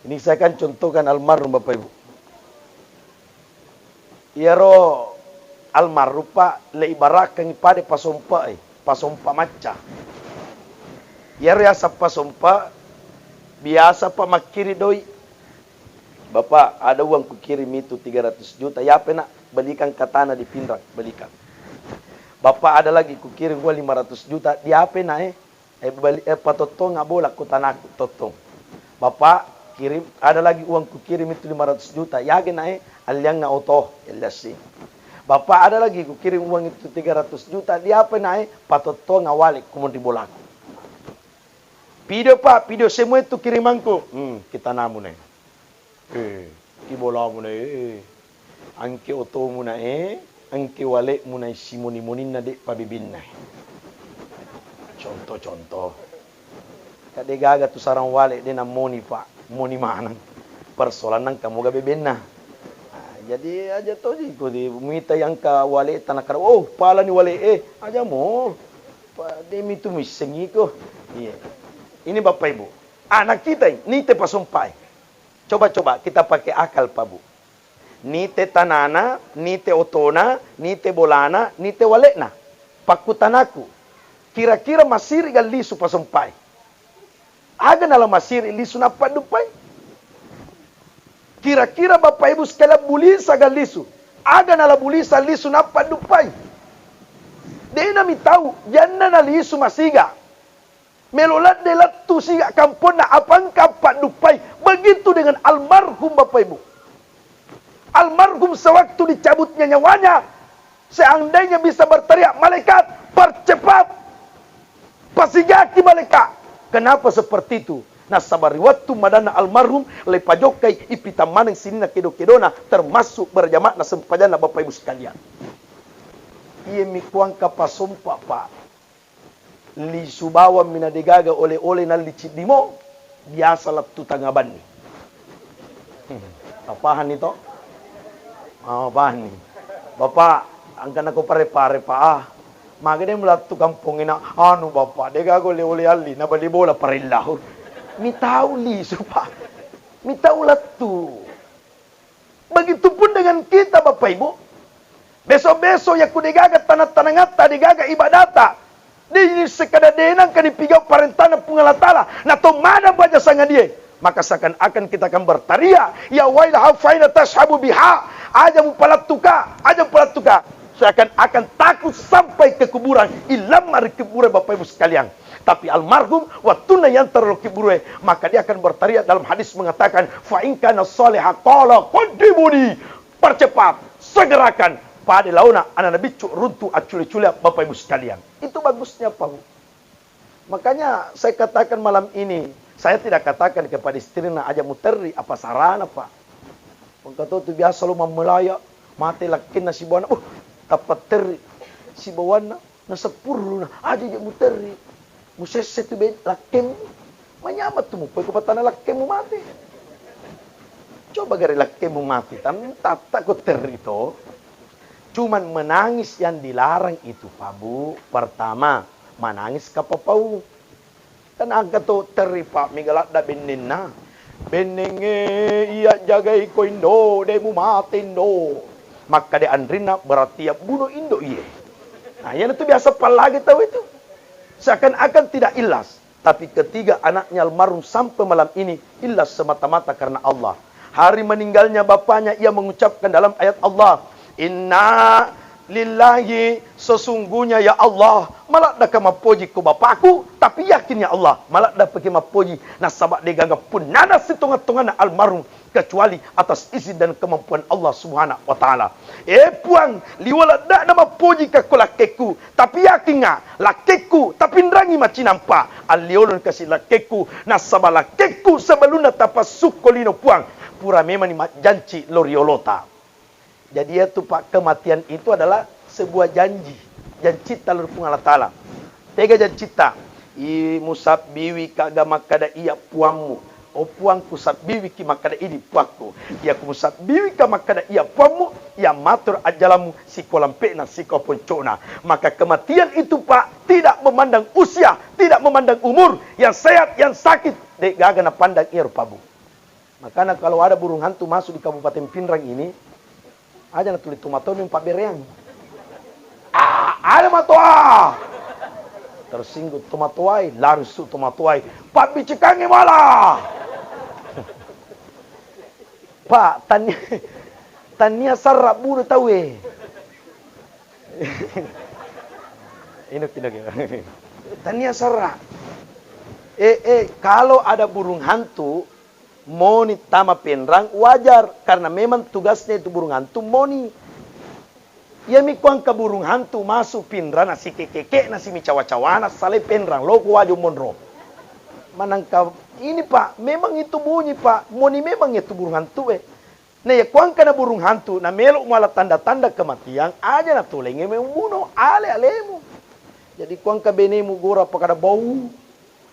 Ini saya kan contohkan almarhum Bapak Ibu. Iyaro almarhum, Pak, le ibarakkangngi pada pasompa e, pasompa macca. Iyaro yaseng pasompa, biasa, Pak, makkiri doi. "Bapak, ada uang kukirim itu tiga ratus juta, yape, Nak?" "Belikan katana di Pinrang, belikan." "Bapak, ada lagi kukirim uang lima ratus juta, diape, Nak, eh?" Eh, bali-, eh, patottonga bola ku tanaku, tottong. "Bapak, kirim, ada lagi uang kukirim itu lima ratus juta. Yaga, Nak, eh?" "Alliangnga oto, L S C." "Bapak, ada lagi kukirim uang itu tiga ratus juta. Diape, Nak, eh?" "Patottonga wale ku monri bolaku." "Video, Pak, video semua itu kirimangku." "Hmm, kita namu, Nak." Eh, ki bolamu na, eh. Engke otomu na, eh. Engke wale'mu na, simoni-moninna de'pa bebenna. Contoh-contoh. Ka de gaga tu sarang wale de nammoni, Pak. Moni maneng. Persoalanna engka moga bebenna. Ah, jadi aja toji ko di mita yang ka wale tanah kara. Oh, pala ni wale, eh. Aja mo. Pa, de mitu missengi ko. Iya. Ini Bapak Ibu. Anak kita ini, nite pasompai. Coba-coba kita pakai akal, Pak Bu. Nite tanana, nite otona, nite bolana, nite wale'na. Pakkutanaku, kira-kira masiri ga lisu pasompai? Aga nala masiri lisu nappa duppai? Kira-kira Bapak Ibu sekalian bulisa ga lisu? Aga nala bulisa lisu nappa duppai? Dena mitau, janna na lisu masiga. Melo ladde lettu siga kamponna, apa engka paddupai. Begitu dengan almarhum, Bapak Ibu. Almarhum sewaktu dicabutnya nyawanya, seandainya bisa berteriak, "Malaikat, percepat! Pasigaki, malaikat!" Kenapa seperti itu? Nasaba ri wettu madanna almarhum, le pajokkai ipitang maneng sininna kedo-kedona, termasuk berjamaahna sempajanna, Bapak Ibu sekalian. Iye mi kuangka pasompa, Pak. Lisu bawang mi na degaga ole-ole nalli ciddimo, biasa lettu tangabanni. Apahanni to? Ah, pahanni. Bapak, angka nako pare-pare, Pak, ah. Maga de mulattu kampong ina, anu, Bapak, degaga ole-ole alli, na bali bola parellau. Mitau lisu, Pak. Mitau lettu. Begitupun dengan kita, Bapak Ibu. Besok-besok yakku degaga tanang-tanangatta, degaga ibadata, de sekada denangka dipigau parentana Puang Allah Ta'ala, na to madang baja sangadie, maka seakan-akan kita akan berteriak, "Ya wailaha faina tashabu biha, aja mupalattuka, aja mupalattuka." Seakan-akan takut sampai ke kuburan, ilamma ri kuburan, Bapak Ibu sekalian. Tapi almarhum, wattunna yantar ro kuburue, maka dia akan berteriak dalam hadis mengatakan, "Fa in kana shaliha qala qaddimuni." Percepat, segerakan, pada laona anak-anak biccu runtu accule-cule, Bapak Ibu sekalian. Itu bagusnya, Pak Bu. Makanya saya katakan malam ini, saya tidak katakan kepada istrina, "Aja muterri, apa sarana, Pak?" Engka to tu biasa lo mammalaya, mate lakkenna sibawana, uh, tappa terri sibawanna. Naseppuruna, aja je muterri. Musesse tu ben-, lakkemu. Manyameng tu mupoiko patana lakkemu mate. Coba gare lakkemu mate, tan-, tatta ko terri to. Cuman menangis yang dilarang itu, Pak Bu, pertama, manangis kapapau. Kan engka to terri, Pak, mega ladda bennenna. "Bennengnge, iya jagai ko Indo, de mumate Indo." Makkada anrinna berarti ya bunuh Indo iye. Nah, iyanatu biasa pallagi tau itu. Seakan-akan tidak ikhlas. Tapi ketiga anaknya almarhum sampai malam ini ikhlas semata-mata karena Allah. Hari meninggalnya bapaknya, ia mengucapkan dalam ayat Allah, "Inna lillahi, sesungguhnya ya Allah, maladda ka mappoji ko bapakku, tapi yakin ya Allah, maladda pake mappoji, nasaba degaga punnana sitonga-tongana almarhum kecuali atas izin dan kemampuan Allah Subhanahu wa Ta'ala." Eh Puang, liwa laddana mappoji ka ko lakkekku, tapi yakinga lakkekku tapinrangi macinampa. Alliolon kasi lakkekku, nasaba lakkekku sebelumna tapassukko lino Puang, pura memani majjanci lo riolota. Jadi, iyatu, Pak, kematian itu adalah sebuah janji, jancitta lao ri Puang Allah Ta'ala. Tega jancitta? I musabbiwi ka ga makkada iya puammu, "O Puangku, sabbiwiki makkada idi puakku." Iya ku musabbiwi ka makkada iya puammu, iya matur ajjalammu siko lampe'na, siko ponco'na. Maka kematian itu, Pak, tidak memandang usia, tidak memandang umur, yang sehat, yang sakit, de gaga napandang iyaro, Pak Bu. Makanya kalau ada burung hantu masuk di Kabupaten Pinrang ini, Aja natuli tomatoa mi pabbereang. Ah, ada matoa. Tersinggung tomatoai, langsung tomatoai. Pabbicikangngi mala. Pak, tania, tania sarra bunuh tau e. Ino, ino, ino. Tania sarra. Eh, eh, kalau ada burung hantu, moni tama penrang, wajar, karena memang tugasnya itu burung hantu moni. Iyami kuangka burung hantu masuk pinrang, nasi kekeke, nasi micawa-cawana, salai penrang, loko wajo monro. Manangka ini, Pak, memang itu bunyi, Pak, moni memang itu burung hantu e. Nah, ya kuangka na burung hantu, na melo muala tanda-tanda kematian, aja na tolengi membunuh, ale-alemu. Jadi kuangka benemu gora pakada bau,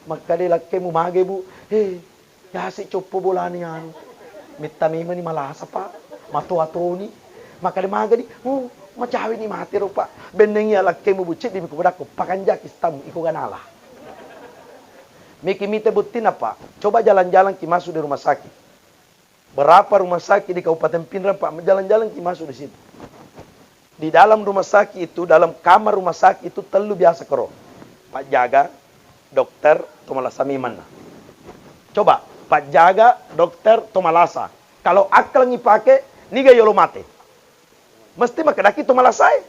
makkada lakkemu mage, Bu. He, Yase coppo bolani anu. Metta memani malasa, Pak. Matoa toni. Makkada magani, "Oh, macawe ni mate ro, Pak." Bennengi alakkemu bucci di miku bedakko, pakanjaki stammu iko ganala. Miki mite buttina, Pak. Coba jalan-jalan ki masuk di rumah sakit. Berapa rumah sakit di Kabupaten Pinrang, Pak? Jalan-jalan ki masuk di situ. Di dalam rumah sakit itu, dalam kamar rumah sakit itu tellu biasa koro. Pajjaga, dokter, tomalasa memanna. Coba, pajjaga, dokter, tomalasa. Kalau akkalengngi pake, niga yolo mate? Mesti makkedaki tomalasae.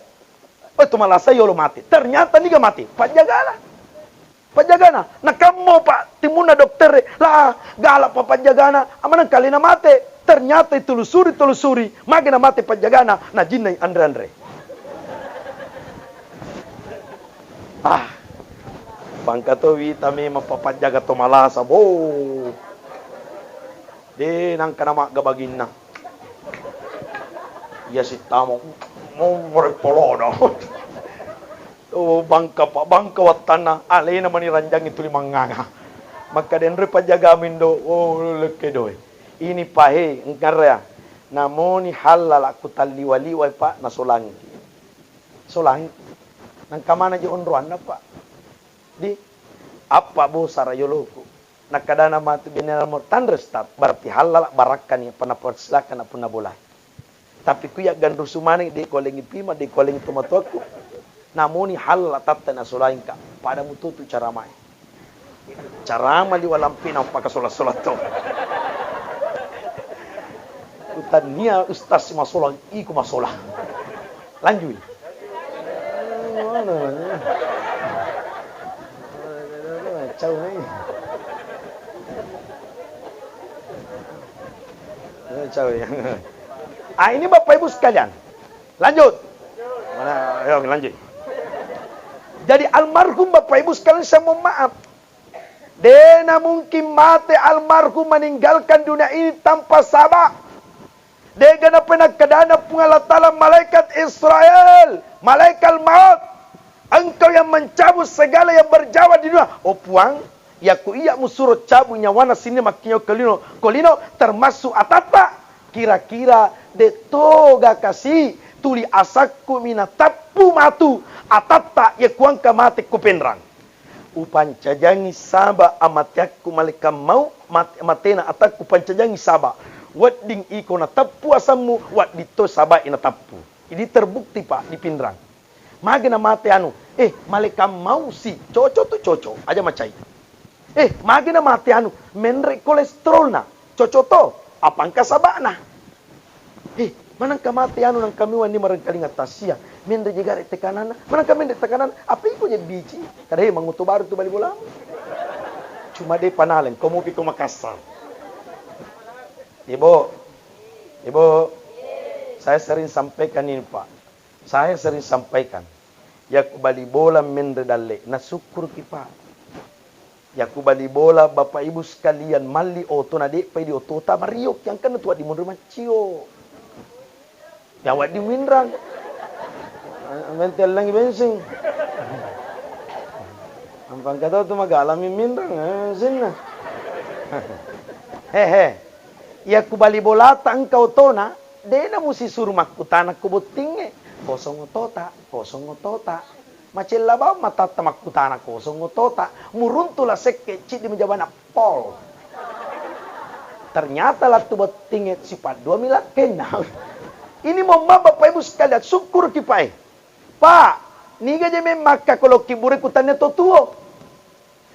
Oh, tomalasai yolo mate. Ternyata niga mate? Pajjagana. Pajjagana, nakammo, Pak, timunna dokter e, la, galak, Pak, pajjagana, amaneng kalena mate. Ternyata itelusuri, telusuri, mage na mate pajjagana, najinnai anre-anre. Ah, bangka to wita memang, Pak, pajjaga to malasa, bo. De nangka namagga baginna. Iya sittamo, mo, mo, polodo. Oh, bangka, Pak, bangka wattanna, alena mani ranjangngi tuli mangnganga. Makkeda enroi pajjagami, Ndo. Oh, lekke doe. Ini, Pak, he, engkarya. Namoni hallala ku talliwa-liwa, Pak, nasolangi. Solangi. Nangka mana je onroanna, Pak? Di, appa bosara yoloku. Nakkadana matu bene lamo, tanre, Ustaz. Berarti hallala barakkani, apa napersilakan, apa nabolai. Tapi ku iya ganrusu maneng, de kualengi pima, de kualengi tomatoakku. Namoni hallala tatta nasolaingka, pada mututu caramae. Carama liwa lampe na pakasola-sola to. Utannia ustaz masolang, iko masolang. Lanjui. Cau ni. Eh, cawe. Ah, ini Bapak Ibu sekalian. Lanjut. Mana? Ayo, lanjut. Jadi almarhum Bapak Ibu sekalian, saya mohon maaf. Dena mungkin mate almarhum meninggalkan dunia ini tanpa sabab. Dega napenakkedana Puang Allah Ta'ala malaikat Israel, malaikat maut. Engkau yang mencabut segala yang berjawa di dunia. Oh Puang, iya ku iya musuro cabut nyawana sininna makkinyo ko lino, ko lino termasuk atatta. Kira-kira de toga kasi tuli asakku mina tappu matu atatta iya kuangka mate ko penrang. Upancajangi saba amateakku malaikat maut, mat-, matena atakku pancajangi saba. Wedding iko natappu asammu, wedding to sabai natappu. Ini terbukti, Pak, di Pinrang. Magi na mate anu, eh, malaikat maut si, cocok tu cocok, aja macai. Eh, magi na mate anu, menre kolesterolna, cocok to, apa engka sabana. Eh, manengka mate anu nang kami wani marengkalinga tasia, menre je gare tekananna, manengka menre tekananna, apa iko je biji, kada he mangutu baru tu bali bolamu. Cuma de panaleng, ko mupi ko Makassar. Ibu, Ibu, saya sering sampaikan ini, Pak. Saya sering sampaikan, yakku bali bola menre dalle, nasukkuruki, Pak. Yakku bali bola, Bapak Ibu sekalian, malli oto na de'pa idi otota, mario ki angkanna tuwa dimunri maccio. Yawa di minrang. Mentellangi bensin. Ampang kata tu magalami minrang, eh, sinna. Hehe. Yakku bali bolata engka otona, dena musi suru makkutana ko bottingnge, kosong otota, kosong otota. Macella bawang matatta makkutana kosong otota, muruntu la sekke ciddi majabana pol. Ternyata lattu bottingnge sipaddua mi lakkenna. Ini momma Bapak Ibu sekalian, syukur ki Pak e. Pak, niga je memmakka ko lokki bure kutannia to tuo.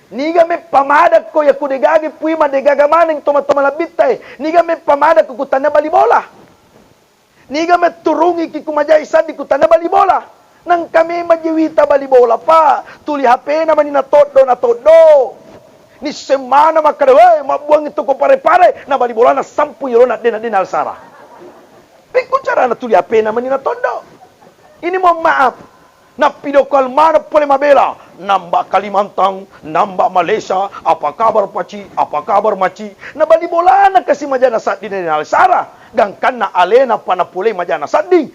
Niga meppamadakko ya ku degage pui madegaga maneng toma-toma labbitta e. Niga meppamadakko kutannia bali bola. Niga metturungi ki ku majai saddi kutannia bali bola. Nangka memang je wita bali bola, Pak. Tuli H P-na mani natoddo, natoddo. Nisseng mana makkada, "Weh, mabbuangngi toko pare-pare." Na bali bolana sampung yolona dena, dena alsara. Pekko carana tuli H P-na mani natoddo. Ini mohon maaf. Nappidoko almana pole mabela. Namba Kalimantan, namba Malaysia, apa kabar Paci, apa kabar Maci. Na bali bolana kasi majana saddi na alsara. Gangkanna alena pa napolei majana saddi.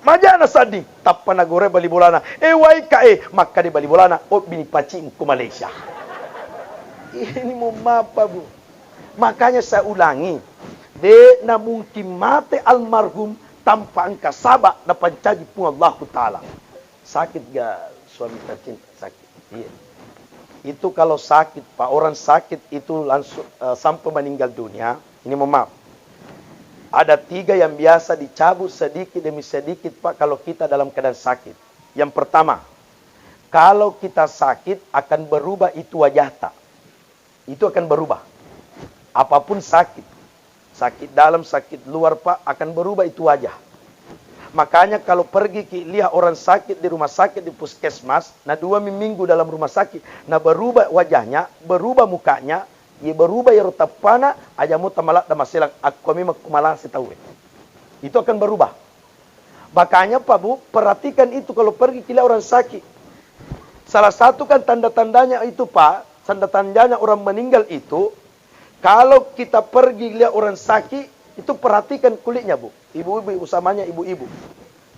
Majana saddi, tappa nagore bali bolana. "E wai ka e," makkade bali bolana, "Obbini Paci ko Malaysia." Ini mohon maaf, Pak, Bu. Makanya saya ulangi, de na mungkin mate almarhum tanpa engka sabab napancaji Puang Allahu Ta'ala. Sakit gak suami tercinta? Sakit. Iya. Itu kalau sakit, Pak, orang sakit itu langsung, eh, sampai meninggal dunia, ini mohon maaf. Ada tiga yang biasa dicabut sedikit demi sedikit, Pak, kalau kita dalam keadaan sakit. Yang pertama, kalau kita sakit akan berubah itu wajah ta. Itu akan berubah. Apapun sakit, sakit dalam, sakit luar, Pak, akan berubah itu wajah. Makanya kalau pergi ki lihat orang sakit di rumah sakit, di puskesmas, na dua mi-, minggu dalam rumah sakit, na berubah wajahnya, berubah mukanya, ye berubah yero tappana, aja mo tamaladda maselang, akko memang kumalase tauwe. Itu akan berubah. Makanya, Pak, Bu, perhatikan itu kalau pergi ki lihat orang sakit. Salah satu kan tanda-tandanya itu, Pak, tanda-tandanya orang meninggal itu, kalau kita pergi lihat orang sakit, itu perhatikan kulitnya, Bu. Ibu-ibu, usamanya ibu-ibu.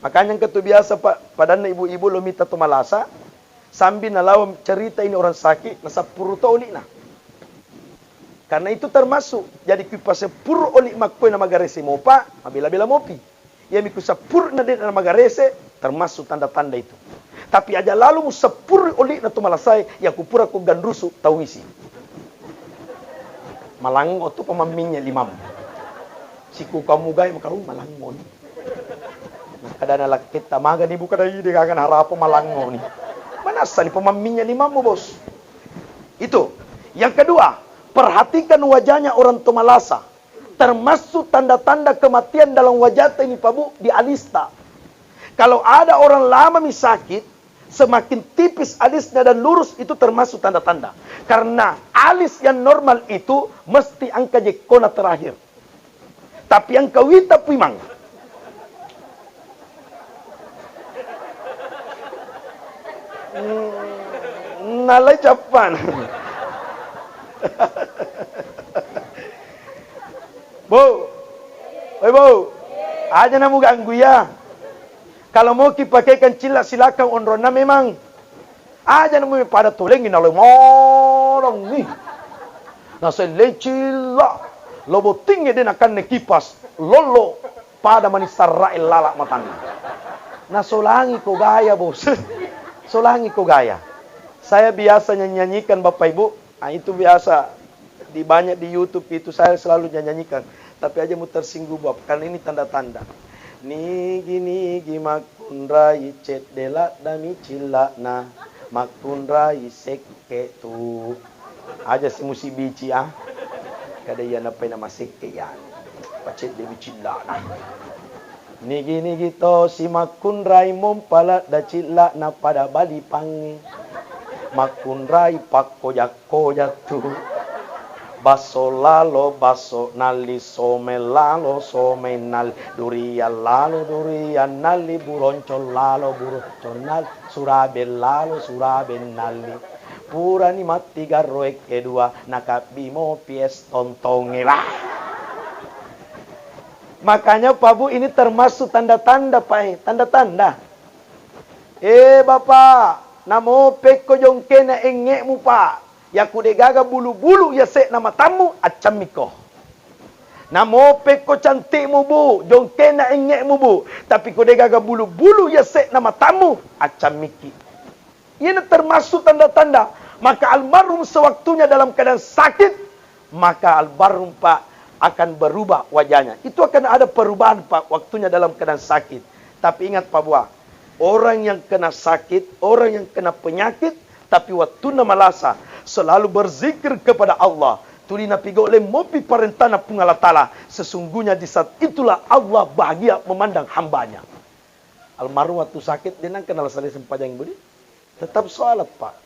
Makanya engka tu biasa, Pak, padanna ibu-ibu lo mita to malasa, sambil nalawa cerita ini orang sakit, nasappuru to oli'na. Karena itu termasuk, jadi kui paseppuru oli makkoe na magarese mopa, mabela-bela mopi. Iyami ku seppuruna de' namagarese, termasuk tanda-tanda itu. Tapi aja lalu museppurui oli'na tu malasae, iya ku pura ku ganrusu tauisi. Malangngo tu pamamminnya limamu. Siku kamu gai maka, "Uh, malangngo ni." Makkedana lakketta, "Maga ni buka dai de' gaga naharapo malangngo ni." Manassa ni pamamminnya limamu, Bos. Itu. Yang kedua, perhatikan wajahnya orang tu malasa. Termasuk tanda-tanda kematian dalam wajahta ini, Pak Bu, di alista. Kalau ada orang lama mi sakit, semakin tipis alisnya dan lurus, itu termasuk tanda-tanda. Karena alis yang normal itu mesti engka jekkona terakhir. Tapi engka wita puimang. Hmm, nalai cappan. Bu. Oi, Bu. Aja namu ganggu ya. Kalau mau kipakaikan cilla, silakan, onronna memang. Aja namu pada tolengi nalai morong ni. Naselleng cilla. Lo bottingnge de' nakanne kipas. Lollo. Pada mani sarra'e lala matanna. Nasolangi ko gaya, Bos. Solangi ko gaya. Saya biasa nyanyi-nyanyikan, Bapak Ibu. Ah, itu biasa di, banyak di YouTube itu saya selalu nyanyikan. Tapi aja mu tersinggung, Bab, karena ini tanda-tanda. Nigi-nigi makkunrai cedde laddami cilla'na, makkunrai sekke tu. Aja si musi bici, ah. Kada iya napai na masekke ya. Pacedde mi cilla'na. Nigi-nigi to si makkunrai mompa ladda cilla'na pada bali pangnge. Makkunrai pakkoja-koja tu. Basso lalo, basso nalli, someng lalo, someng nalli, durian lalo, durian nalli, buroncong lalo, buroncong nalli, surabeng lalo, surabeng nalli. Purani matti garro ekke dua, nakabbi mopi es tontonge. Bah. Makanya, Pak Bu, ini termasuk tanda-tanda, Pak, eh, tanda-tanda. Eh, Bapak, namo pekko jongkena engnge'mu, Pak. Yaku de'gaga bulu-bulu yase'na matammu, accammikko. Namo pekko cantikmu, Bu, jongkena engnge'mu, Bu. Tapi ko de'gaga bulu-bulu yase'na matammu, accammikki. Iyana termasuk tanda-tanda. Maka almarhum sewaktunya dalam keadaan sakit, maka almarhum, Pak, akan berubah wajahnya. Itu akan ada perubahan, Pak, waktunya dalam keadaan sakit. Tapi ingat, Pak Buah, orang yang kena sakit, orang yang kena penyakit, tapi waktunna malasa, selalu berzikir kepada Allah, tuli napigau lemmopi parentana Puang Allah Ta'ala, sesungguhnya di saat itulah Allah bahagia memandang hambanya. Almarhum waktu sakit, de' nengka nalasa sempajang, Budi. Tetap sholat, Pak.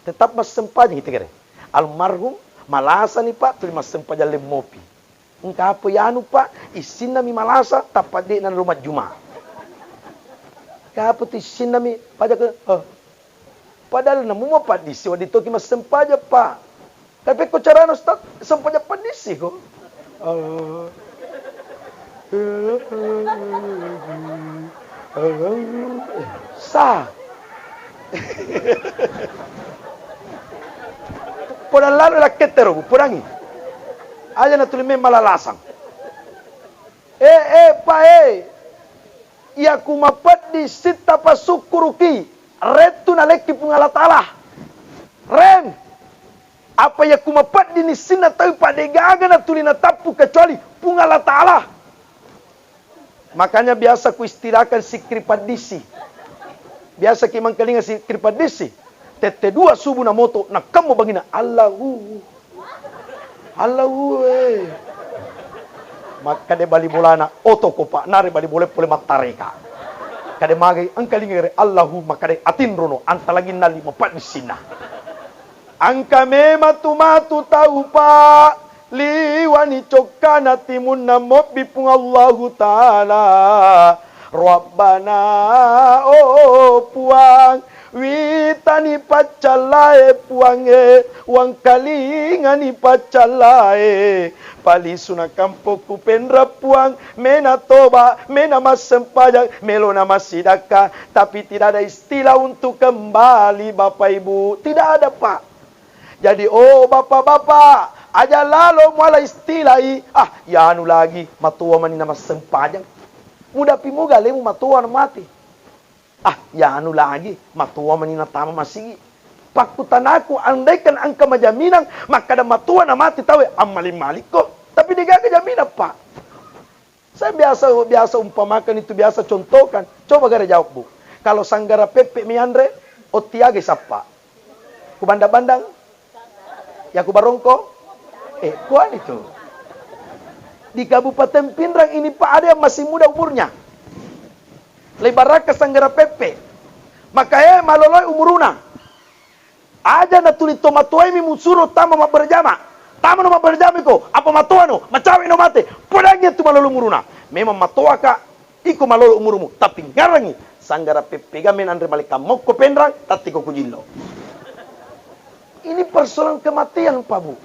Tetap massempajang kita kira. Almarhum malasani, Pak, tuli massempajang lemmopi. Engka apa yanu, Pak? Issinnami malasa, tappa de' nanro majjuma. Engka apa tu issinnami? Pajak ke, oh. Padahal namu mapaddissi, wedding toki massempajang, Pak. Tapi ko carana, Ustaz, sempajang paddissi ko. Allah. Sa. Podang lalo lakkettero, podangi. Aja natuli memang lalasang. Eh, eh, Pak, eh. Iya ku mapeddi sitta pasukkuruki, rettu nalekki Puang Allah Ta'ala. Ren, apa iya ku mapeddi nissinna tau, Pak, de' gaga natuli natappu kecuali Puang Allah Ta'ala. Makanya biasa ku istilahkan sikkiri paddissi. Biasa ki mangkalinga sikkiri paddissi. Tette dua subuh namoto, nakkemmo bangina, Allahu. Allahu, eh. Makkade bali bolana, oto ko, Pak, nare bali bola pole mattareka. Kade magai, engka lingere, Allahu, makkade atinrono, anta lagi nali mapaddissinna. Engka memang tu matu tau, Pak, liwani cokkana timunna mobbi Puang Allahu Ta'ala. Rabbana, oh Puang, witani paccallae Puangnge, wangkalingani paccallae. Palisuna kampokku Penrang Puang, mena toba, mena massempajang, melona massidakka, tapi tidak ada istilah untuk kembali, Bapak Ibu. Tidak ada, Pak. Jadi, oh bapak-bapak, aja lalo muala istilai, ah, yanu lagi, matoa mani na massempajang. Mudapi muga alemu matoa na mate. Ah, yanu lagi, matoa mani natama masigi. Pakkutanaku, andaikan engka majaminang makkada matoa na mate taue, ammaling-malikko. Tapi degaga jaminang, Pak. Saya biasa, biasa umpamakan itu, biasa contohkan. Coba gare jawab, Bu. Kalau sanggara peppe mianre, otti aga isappa? Ku bandang-bandang? Ya ku barongko? Eh, kuani tu. Di Kabupaten Pinrang ini, Pak, ada yang masih muda umurnya. Lebaraka sanggara peppe. Maka, eh, maloloi umuruna. Aja natuli tomatoaimi musuro tama mabberjama. Tamano mabberjama iko, apa matoano, macawe'no mate, podangngi tu malolo umuruna. Memang matoaka, iko malolo umurumu, tapi ngarangi sanggara peppega menanre malekka mokko Penrang, tattiko kujillo. Ini persoalan kematian, Pak Bu.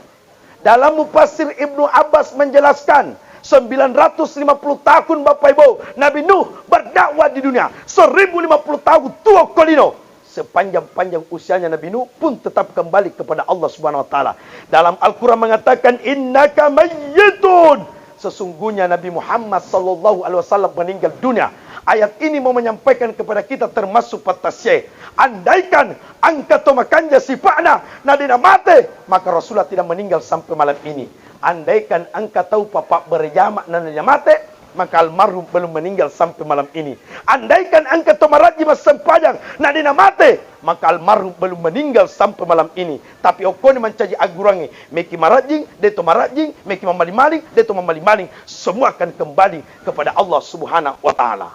Dalam Mufassir Ibnu Abbas menjelaskan, sembilan ratus lima puluh tahun, Bapak Ibu, Nabi Nuh berdakwah di dunia, seribu lima puluh tahun tuo ko lino. Sepanjang-panjang usianya Nabi Nuh pun tetap kembali kepada Allah Subhanahu wa Ta'ala. Dalam Al-Quran mengatakan, "Innaka mayyitun." Sesungguhnya Nabi Muhammad sallallahu alaihi wasallam meninggal dunia. Ayat ini mau menyampaikan kepada kita termasuk patasye. Andaikan engka to makanja sipa'na na de' namate, maka Rasulullah tidak meninggal sampai malam ini. Andaikan engka tau papa berjama na de' namate, maka almarhum belum meninggal sampai malam ini. Andaikan engka to marajji massempajang na de' namate, maka almarhum belum meninggal sampai malam ini. Tapi okkoni mancaji aggurangnge, meki marajjing, de' to marajjing, meki mammaling-maling, de' to mammaling-maling, semua akan kembali kepada Allah Subhanahu wa Ta'ala.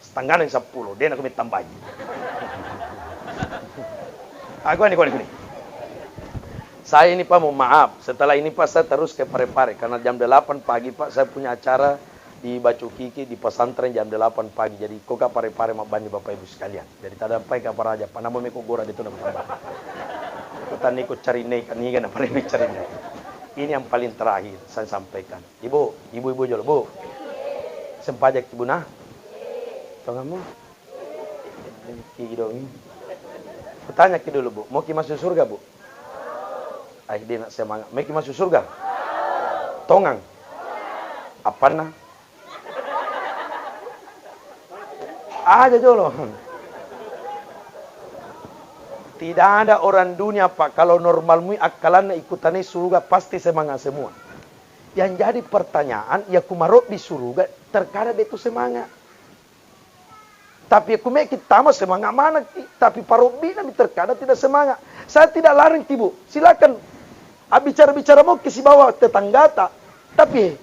Setengahna seppulo, de' nako tambahi. Ah, kuani, kuani, kuani. Saya ini, Pak, mohon maaf. Setelah ini, Pak, saya terus ke Parepare karena jam delapan pagi, Pak, saya punya acara di Bacukiki di pesantren jam delapan pagi. Jadi, ko ka Parepare mabbani Bapak Ibu sekalian. Jadi, tadampai ka paraja, panamo meko gora de' to na tambah. Petani ko cari nei kan, ini kan apa ini cari nei. Ini yang paling terakhir saya sampaikan. Ibu, ibu-ibu jolo, Bu. Sempajang ki, Bu, nah. Tongammu? Ki dong. Kutanya ki dulu, Bu. Mau ki masuk surga, Bu? Ai, de' na semangat. Mau ki masuk surga? Tongang. Apanna? Aja jolo. Tidak ada orang dunia, Pak, kalau normal mui akkalanna ikutanai surga, pasti semangat semua. Yang jadi pertanyaan, ya ku marobbi suruga, terkadang de' tu semangat. Tapi ya ku meki tama semangat manekki, tapi parobbi nami terkadang tidak semangat. Saya tidak larang ki, Bu. Silakan abbicara-bicara moki sibawa tetanggata. Tapi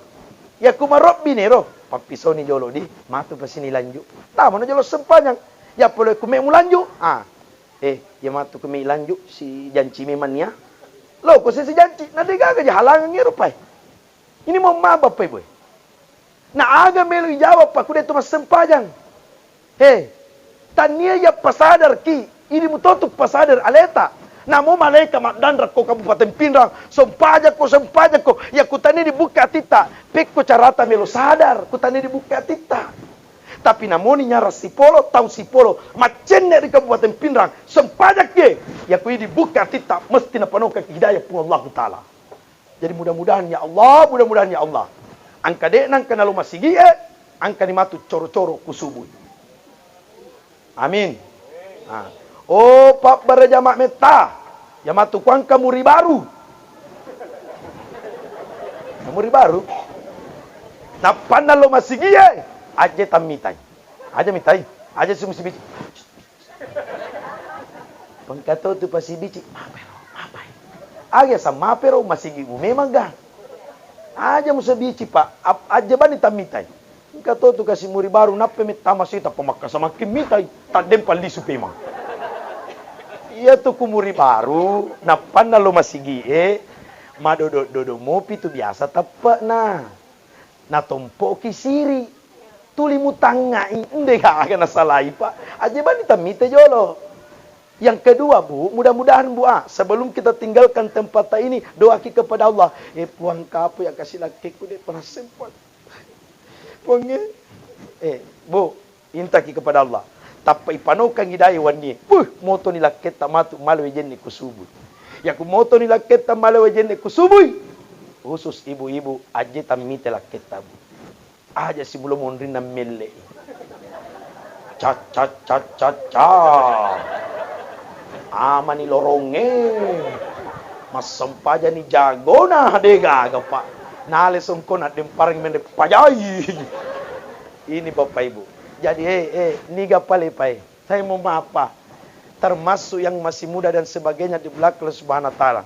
ya ku marobbi nero, pappisoni jolo di, matu pasini lanjut. Tama no jolo sempajang. Ya pole ku me mulanjut. Ah, eh, ya matu ku me lanjut si janci memang ya. Lo, ko si janci, na de' gaga ja halangan ero pai. Ini mau ma Bapak Ibu. Na aga melo ijawab, Pak, ku de' tu massempajang. He, tania ya pasadar ki, ini mutotu pasadar aleta. Namo malaika maddanra ko Kabupaten Pinrang, sempajang ko, sempajang ko, ya ku tania dibuka atitta, pekko carata melo sadar, ku tania dibuka atitta. Tapi namoni nyara sipolo, tau sipolo, maccenne ri Kabupaten Pinrang, sempajang ke, ya ku dibuka atitta, mesti napanokaki hidayah Puang Allahu Ta'ala. Jadi mudah-mudahan ya Allah, mudah-mudahan ya Allah. Engka de' nengka nalo masigi'e, engka ni matu coro-coro ku subui. Amin. Ah. Oh, pabbere jama metta. Ya matu ku engka muri baru. Muri baru. Nappanna lo masigi'e, aje tammitai. Aja mitai. Aja si musibici. Pengkato tu pasibici, mapero, mapai. Aga sa mapero, masigi mu memang ga. Aja musabici, Pak. Ap-, aja bani tammitai. Engka to tu kasi muri baru, nappe metta masita, pemakka samakin mitai. Taddempa lisu pemang. Iya tu ku muri baru, nappanna lo masigi e, madodo-dodo mopi tu biasa teppena. Natompoki siri. Tuli mutangngai, nde gaga nasalai, Pak. Aja bani tammite jolo. Yang kedua, Bu, mudah-mudahan, Bu, ah, sebelum kita tinggalkan tempat ini, doaki kepada Allah. Eh, Puang, kapu ya kasi lakkekku de' pernah sempat. Puang, eh. Eh, Bu, intaki kepada Allah. Tappa ipanokangi dai wennie. Puh, motoni lakketta matu male wejenne ku subui. Yaku motoni lakketta male wejenne ku subui. Khusus ibu-ibu, aje tammite lakketta, Bu. Aja sibulo monrinna melle. Cat, cat, cat, cat, cat. Amani lorongnge. Massempajani jagona, de gaga, Pak. Nale songkona dempareng mende pajai. Ini Bapak Ibu. Jadi, eh, eh, niga pale pae. Saya mau maaf, Pak. Termasuk yang masih muda dan sebagainya di belakang Allah Subhanahu wa Ta'ala.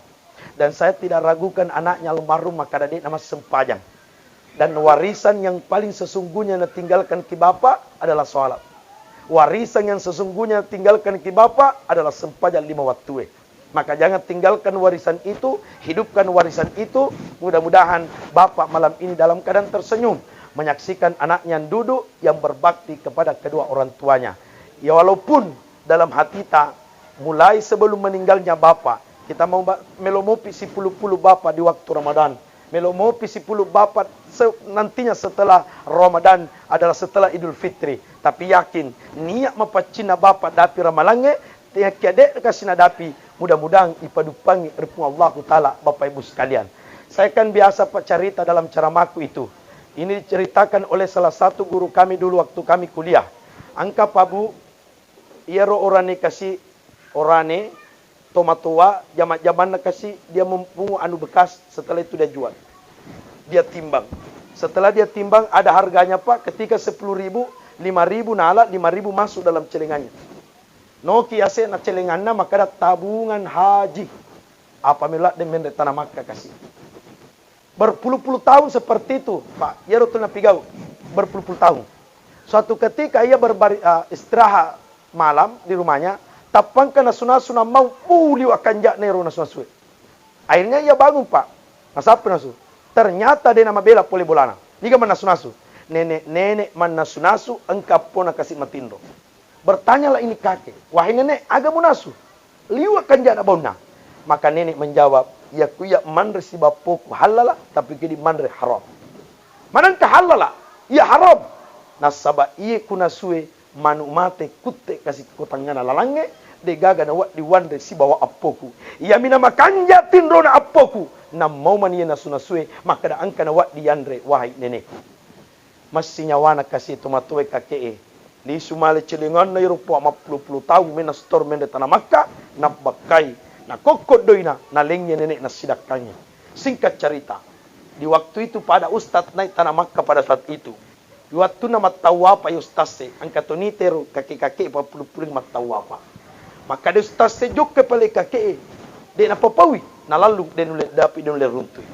Dan saya tidak ragukan anaknya almarhum maka de'na massempajang. Dan warisan yang paling sesungguhnya natinggalkan ki bapak adalah sholat. Warisan yang sesungguhnya tinggalkan ki bapak adalah sempajang lima wattue. Maka jangan tinggalkan warisan itu, hidupkan warisan itu. Mudah-mudahan bapak malam ini dalam keadaan tersenyum, menyaksikan anaknya duduk yang berbakti kepada kedua orang tuanya. Ya, walaupun dalam hatita, mulai sebelum meninggalnya bapak, kita mau ba-, melo mopi sipulu-pulu bapak di waktu Ramadan. Melo mopi sipulu bapak se-, nantinya setelah Ramadan adalah setelah Idul Fitri. Tapi yakin, niat mapaccinna bapak dapi ramalangnge, tiakkia de kasi nadapi, mudah-mudahan ipaduppangi ri Puang Allahu Ta'ala, Bapak Ibu sekalian. Saya kan biasa, Pak, cerita dalam ceramahku itu. Ini diceritakan oleh salah satu guru kami dulu waktu kami kuliah. Engka, Pak, Bu, iyaro orane kasi, orane, tomatoa, jama-, jamanna kasi, dia mempungut anu bekas, setelah itu dia jual. Dia timbang. Setelah dia timbang, ada harganya, Pak, ketika sepuluh ribu, lima ribu nala, lima ribu masuk dalam celengannya. Noki ase na celenganna, makkada tabungan haji. Apa melo ladde menre tanah Makkah kasi. Berpuluh-puluh tahun seperti itu, Pak. Iyaro tu napigau. Berpuluh-puluh tahun. Suatu ketika ia berbari-, eh, istirahat malam di rumahnya, tappangka nasu-nasu namau, uh, liwa kanja'na ero nasu-nasue. Akhirnya ia bangun, Pak. Nasappa nasu. Ternyata de namabela pole bolana. Niga mannasu-nasu? Nenek-nenek mannasu-nasu engka appona kasi matinro. Bertanyalah ini kakek, "Wahai nenek, aga munasu?" Liwa kanja'na baunna. Maka nenek menjawab, "Iya kuya manre siba appoku hallala, tapi kidi manre haram." Manengka hallala, iya haram. Nasaba iye kunasue manu mate kutte kasi ko tangngana lalangnge, de gaga nawedding wanre sibawa appoku. Iyami namakanja tinrona appoku. Nammau mani iye nasu-nasue, makkada engka nawedding yanre, wahai neneku. Massinyawana kasi tomatoe kake'e. Lisu male celenganna iyaro pua mappulo-pulo taung mena setor menre tana Makka, nabbakkai, nakokko doina, nalengnge nene'na sidakkangnge. Singkat carita, Di waktu itu pada ustaz naik tanah Makkah pada saat itu. Di wattunna mattawafa i ustazze, engka toni tero kake-kake pappulu-pulung mattawafa. Makkeda ustazze, jokka pale kake, de napapaui, nalallung de nulle dapi de nulle runtui.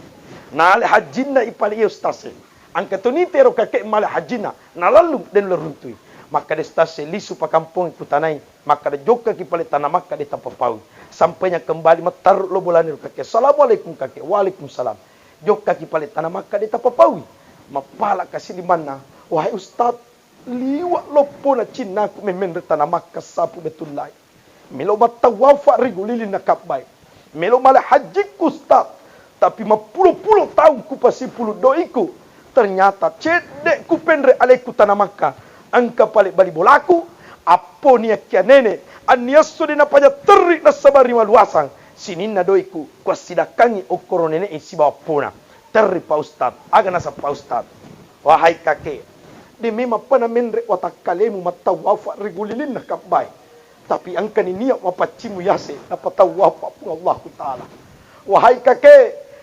Nale hajjinna i pale i ustazze. Engka toni tero kake male hajjinna, nalallung de nulle runtui. Makkeda ustazze, lisu pakampongi kutanai, makkeda jokkaki pale tanah Makkah de tapapaui. Sampainya kembali mattarru lo bolana ro kake. Assalamualaikum kake. Waalaikumsalam. Jokkaki pale tanah Makkah de tapapaui. Mappala kasi limanna, wahai ustaz, liwa loppona cinnaku memmenre tanah Makkah sapu Baitullahi. Melo mattawafa ri gulilinna Ka'bah. Melo male hajjikku ustaz. Tapi mappulo-pulo taung kupasipulu doiku. Ternyata cedde kupenre aleku tanah Makkah. Engka pale bali bolaku, appo niakkia nene, anniasso de napaja terri nassabari maluasang. Sininna doiku kuassidakkangi okkoro nene'e sibawa appona. Terri pa ustaz, aga naseng pa ustaz. Wahai kake, de memang pa namenre watakkalemu mattawafa ri gulilinna Ka'bah. Tapi engkani niat mapaccimmu yase napatawafa Puang Allahu Ta'ala. Wahai kake,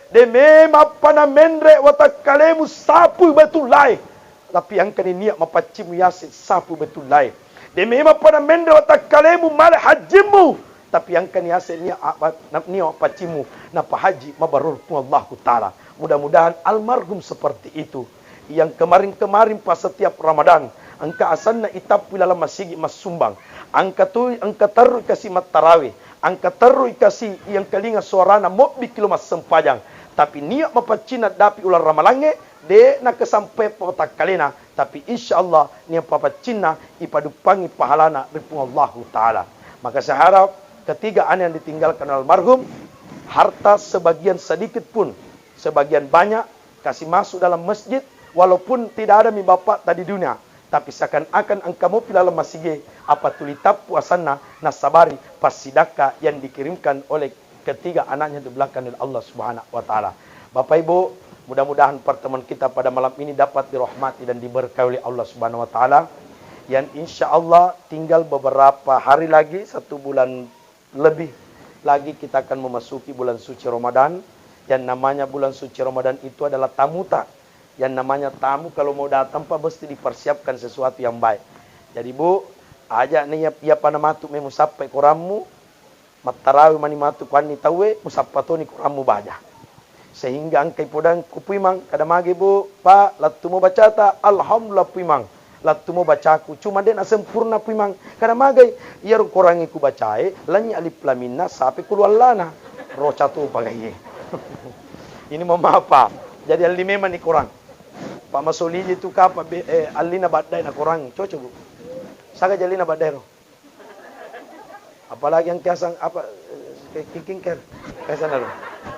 de memang pa namenre watakkalemu sapui Baitullahi. Tapi engkani niat mapaccimmu yase sapui Baitullahi. De memang pa namenre watakkalemu male hajjimmu. Tapi engkani yase niat apa-, na-, niat mapaccimmu napahaji mabarur Puang Allahu Ta'ala. Mudah-mudahan almarhum seperti itu. Yang kemarin-kemarin pas setiap Ramadan, engka asanna itappu ilalang masigi massumbang. Engka tu, engka terru kasi mattarawe, engka terru kasi yang kalinga suarana mobbi kilo massempajang. Tapi niat mapaccinna dapi ulang ramalangnge, de nakasampai patakkalena. Tapi insya Allah niat papaccinna ipaduppangi pahalana ri Puang Allahu Ta'ala. Maka saya harap ketiga anak yang ditinggalkan almarhum, harta sebagian sedikit pun, sebagian banyak, kasi masuk dalam masjid, walaupun tidak ada mi bapakta di dunia, tapi seakan-akan engka mopi laleng masige, apa tuli tappu asanna, nasabari passidakka yang dikirimkan oleh ketiga anaknya di belakang oleh Allah Subhanahu wa Ta'ala. Bapak Ibu, mudah-mudahan pertemuan kita pada malam ini dapat dirahmati dan diberkahi oleh Allah Subhanahu wa Ta'ala. Yang insya Allah tinggal beberapa hari lagi, satu bulan lebih lagi kita akan memasuki bulan suci Ramadan. Yang namanya bulan suci Ramadan itu adalah tamuta. Yang namanya tamu kalau mau datang, Pak, mesti dipersiapkan sesuatu yang baik. Jadi, Bu, aja nih ya, iya pana matu memu sappe korammu, mattarawi mani matu kuanni tauwe, musappa toni korammu baja. Sehingga engkai podang ku Puimang, kada mage, Bu, Pak, lattumo bacata, alhamdulillah Puimang. Lattumo bacaku, cuma de na sempurna Puimang. Kada magai, iyaro korangnge ku bacae, lanya alif laminna, sape kulu allana. Roca tu pagaie. Ini mau apa? Jadi alli memang ni korang. Pak Masoliji tu kapa be-, eh, allina baddai na korang. Cocok, Bu. Saga jallina baddai ro. Apalagi yang kiasang apa, eh, skincare. Kiasang lalu.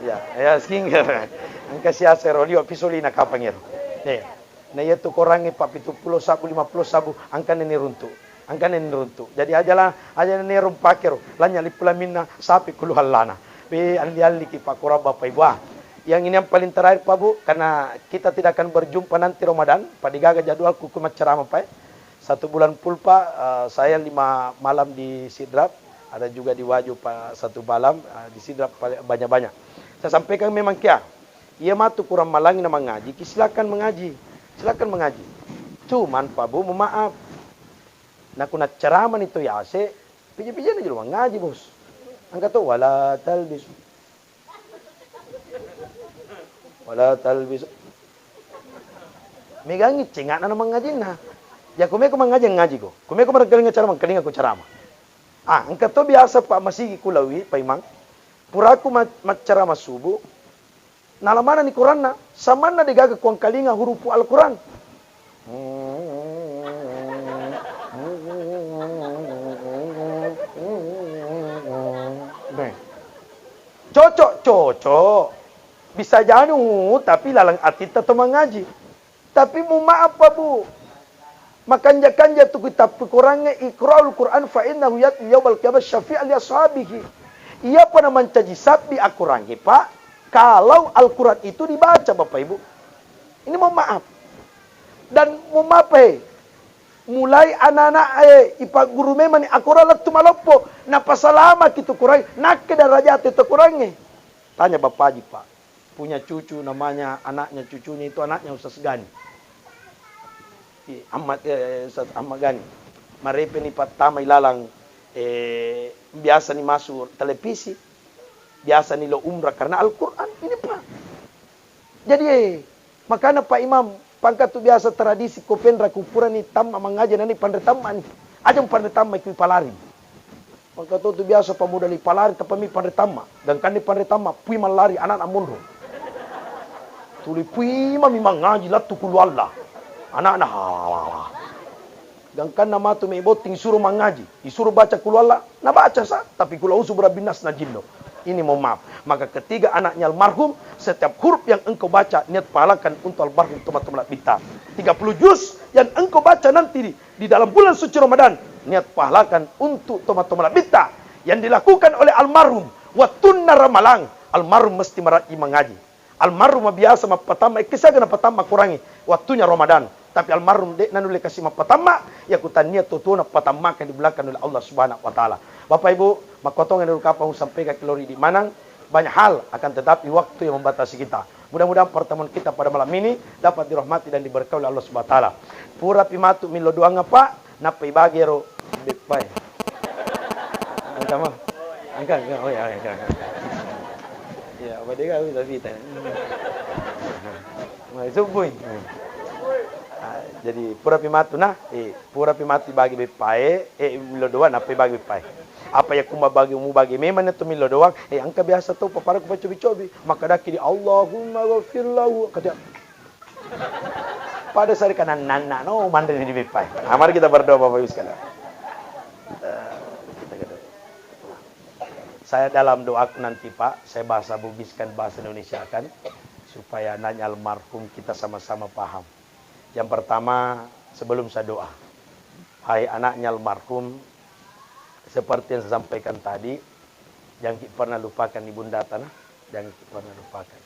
Ya, ya skincare. Engka siasa ro liwa pisolina kapang ero. Eh, na iya tu korangnge pa pitu pulo sabu, lima pulo sabu, angka neni runtu. Angka neni runtu. Jadi ajalah, aja neni rumpake ro. Lanya lipu laminna sapi kulu hallana. Be alli-alli ki pa korang Bapak Ibu. Ah. Yang ini yang paling terakhir Pak Bu, karena kita tidak akan berjumpa nanti Ramadan, pa digaga jadwalku ku maccarama Pak. Satu bulan full, Pak, eh, saya lima malam di Sidrap, ada juga di Wajo, Pak, satu malam, eh, di Sidrap paling banyak-banyak. Saya sampaikan memang kia, iya matu kurang malangi na mangaji, ki silakan mengaji, silakan mengaji. Cuman, Pak Bu, mohon maaf, naku naccarama ni to yase, pija-pijana jolo mangaji, Bos. Angka to, wala talbis. Wala talbis. Megangi cengakna na mangajinna. Ya, kumeko mangaji, ngaji ko. Kumeko marengkalinga cara, mangkalinga ko carama. Ah, engka to biasa, Pak, masigi kulawi, Pak Imang. Puraku ma-, maccarama subuh, nalamana ni Quranna, samanna degaga kuangkalinga hurufu Al-Quran. Nah. Cocok, cocok. Bisa janu, tapi laleng atitta to mangaji. Tapi mu maaf, Pak Bu. Makanja-kanja tu kitab Qurangnge, iqra'ul Quran fa innahu ya'ti yaumal qiyamah syafi'an li ashabihi. Iya pa na mancaji sabbi Al-Qurangnge, Pak, kalau Al-Quran itu dibaca, Bapak Ibu. Ini mohon maaf. Dan mohon maaf, eh, mulai anak-anak, eh, ipagguru memang ni Al-Quran lettu maloppo, napasalama ki tu Quran, nakke darajat tu Qurangnge. Tanya Bapak Haji, Pak. punya cucu namanya, anaknya, cucunya itu anaknya Ustaz Gani. Iya, Ahmad, eh, Ustaz Ahmad Gani. Marepe ni pattama ilalang, eh, biasa ni masuk televisi, biasa ni lo umrah karena Al-Quran. Ini, Pak. Jadi, eh, makana, Pak Imam, pangka tu biasa tradisi ko penra kupurani tamma mangaji nani panre tamma ni. Aja panre tamma ikui palari. Mangka to tu biasa pamodali palari, tappa mi panre tamma. Gangkanni panre tamma, pui mallari, anak-anak monro. Tuli pui mami mangaji, lattu kulu Allah. Anak-anak, ha. Gangkanna matu mai botting, isuro mangaji, isuro baca kulu Allah, na baca sa, tapi kulu auzu birabbin nas na jinno. Ini mohon maaf. Maka ketiga anaknya almarhum, setiap huruf yang engkau baca, niat pahalakan untuk almarhum toma-toma labbita. Tiga puluh juz yang engkau baca nanti di di dalam bulan suci Ramadan, niat pahalakan untuk toma-toma labbita yang dilakukan oleh almarhum. Wattunna ramalang, almarhum mesti maraji mangaji. Almarhum biasa mappatamma, eh, kesiaga nappatamma kurangi wattunya Ramadan. Tapi almarhum de' nanulle kasi mappatamma, ya kutannia tuo-tuona patammakan dibelakang oleh Allah Subhanahu wa Ta'ala. Bapak Ibu, makkotongeng dulu kapang sampaikan kelori di manang, banyak hal, akan tetapi waktu yang membatasi kita. Mudah-mudahan pertemuan kita pada malam ini dapat dirahmati dan diberkahi oleh Allah Subhanahu wa Ta'ala. Pura pi matu millo doang apa? Nappa ibagi ero beppae. Angka ma? Angka, angka. Oh ya, angka, angka. Ya, apa dia kau tapi tanya. Mai subui. Ah, jadi pura pi matu nah, eh, pura pi matu ibagi beppae, eh, millo doang nappa ibagi beppae. Apa ya kuma bagi, mu bagi memang itu millo doang, eh, angka biasa tu papara ku pacobi-cobi. Makkadaki di Allahumma ghafir lahu. Kata, pada sari kananna, no, manre ni di beppae. Ah, mari kita berdoa, Bapak Ibu sekalian. Eh, kita berdoa. Saya dalam doaku nanti, Pak, saya bahasa Bugis kan, bahasa Indonesia kan, supaya anaknya almarhum kita sama-sama paham. Yang pertama, sebelum saya doa, hai anaknya almarhum, seperti yang saya sampaikan tadi, jangan ki pernah lupakan ibunda ta, nah, jangan ki pernah lupakan.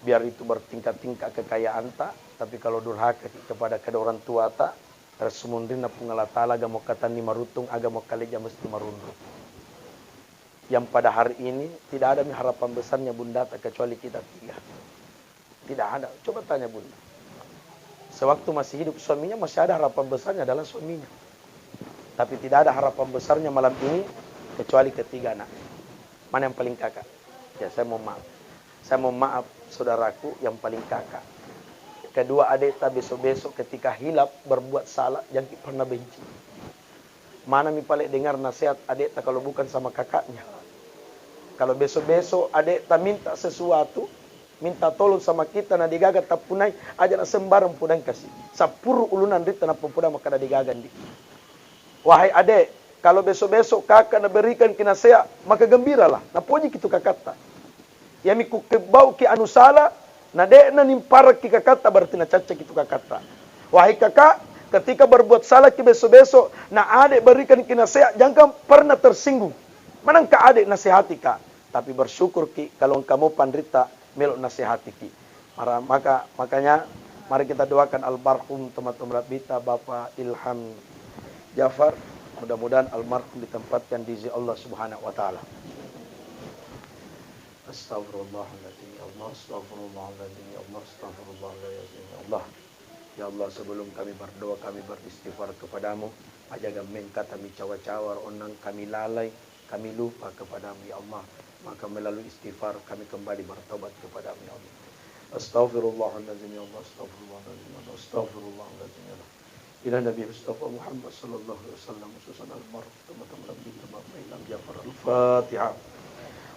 Biar itu bertingkat-tingkat kekayaanta, tapi kalau durhaka ki kepada kedua orang tua ta, ri sumunrinna Puang Allah Ta'ala, aga mokkatanni maruntung, aga mokkalejja mesti marunrung. Yang pada hari ini tidak ada mi harapan besarnya bunda ta kecuali kita tiga. Tidak ada. Coba tanya bunda. Sewaktu masih hidup suaminya, masih ada harapan besarnya adalah suaminya. Tapi tidak ada harapan besarnya malam ini kecuali ketiga anak. Mana yang paling kakak? Ya, saya mohon maaf. Saya mohon maaf, saudaraku, yang paling kakak. Kedua adek ta besok-besok ketika hilaf berbuat salah, jangan ki pernah benci. Mana mi pale dengar nasihat adek ta kalau bukan sama kakaknya? Kalau besok-besok adek ta minta sesuatu, minta tolong sama kita, na degaga tappunai, aja na sembarang podang kasi. Sappuru ulunna anrita nappa podang makkada degaga ndi. Wahai adek, kalau besok-besok kakak na berikan ki nasihat, maka gembiralah, napoji ki tu kakak ta. Iyami ku kebbau ki anu sala, na de'na nimparakki kakak ta, berarti na cacca ki tu kakak ta. Wahai kakak, ketika berbuat salah ki besok-besok, na adek berikan ki nasihat, jangan pernah tersinggung. Manang ka adek nasihati ka, tapi bersyukur ki kalau engka mopa anrita melo nasihati ki. Mara-, maka, makanya mari kita doakan almarhum toma-toma labbita Bapak Ilham Jafar, mudah-mudahan almarhum ditempatkan di sisi Allah Subhanahu wa Ta'ala. Astagfirullahaladzim, ya Allah, astagfirullahaladzim, ya Allah, astagfirullahaladzim, ya Allah. Ya Allah, sebelum kami berdoa, kami beristighfar kepadamu. Aja gammeng kata mi cawa-cawa, onnang kami lalai, kami lupa kepadamu, ya Allah. Maka melalui istighfar kami kembali bertobat kepadamu, ya Allah. Astagfirullahaladzim, ya Allah, astagfirullahaladzim, ya Allah, astagfirullahaladzim, ya Allah. Ila Nabi Mustafa Muhammad sallallahu alaihi wasallam, khususan almarhum toma-toma labbita Bapak Ilham Jafar. Al-Fatihah.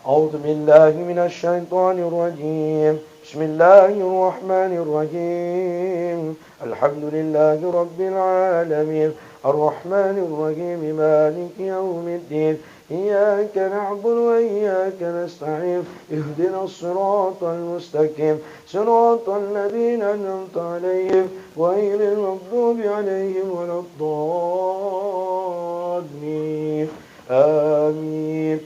أعوذ بالله من الشيطان الرجيم. بسم الله الرحمن الرحيم. الحمد لله رب العالمين. الرحمن الرحيم. مالك يوم الدين. إياك نعبد وإياك نستعين. اهدنا الصراط المستقيم. صراط الذين أنعمت عليهم غير المغضوب عليهم ولا الضالين. آمين.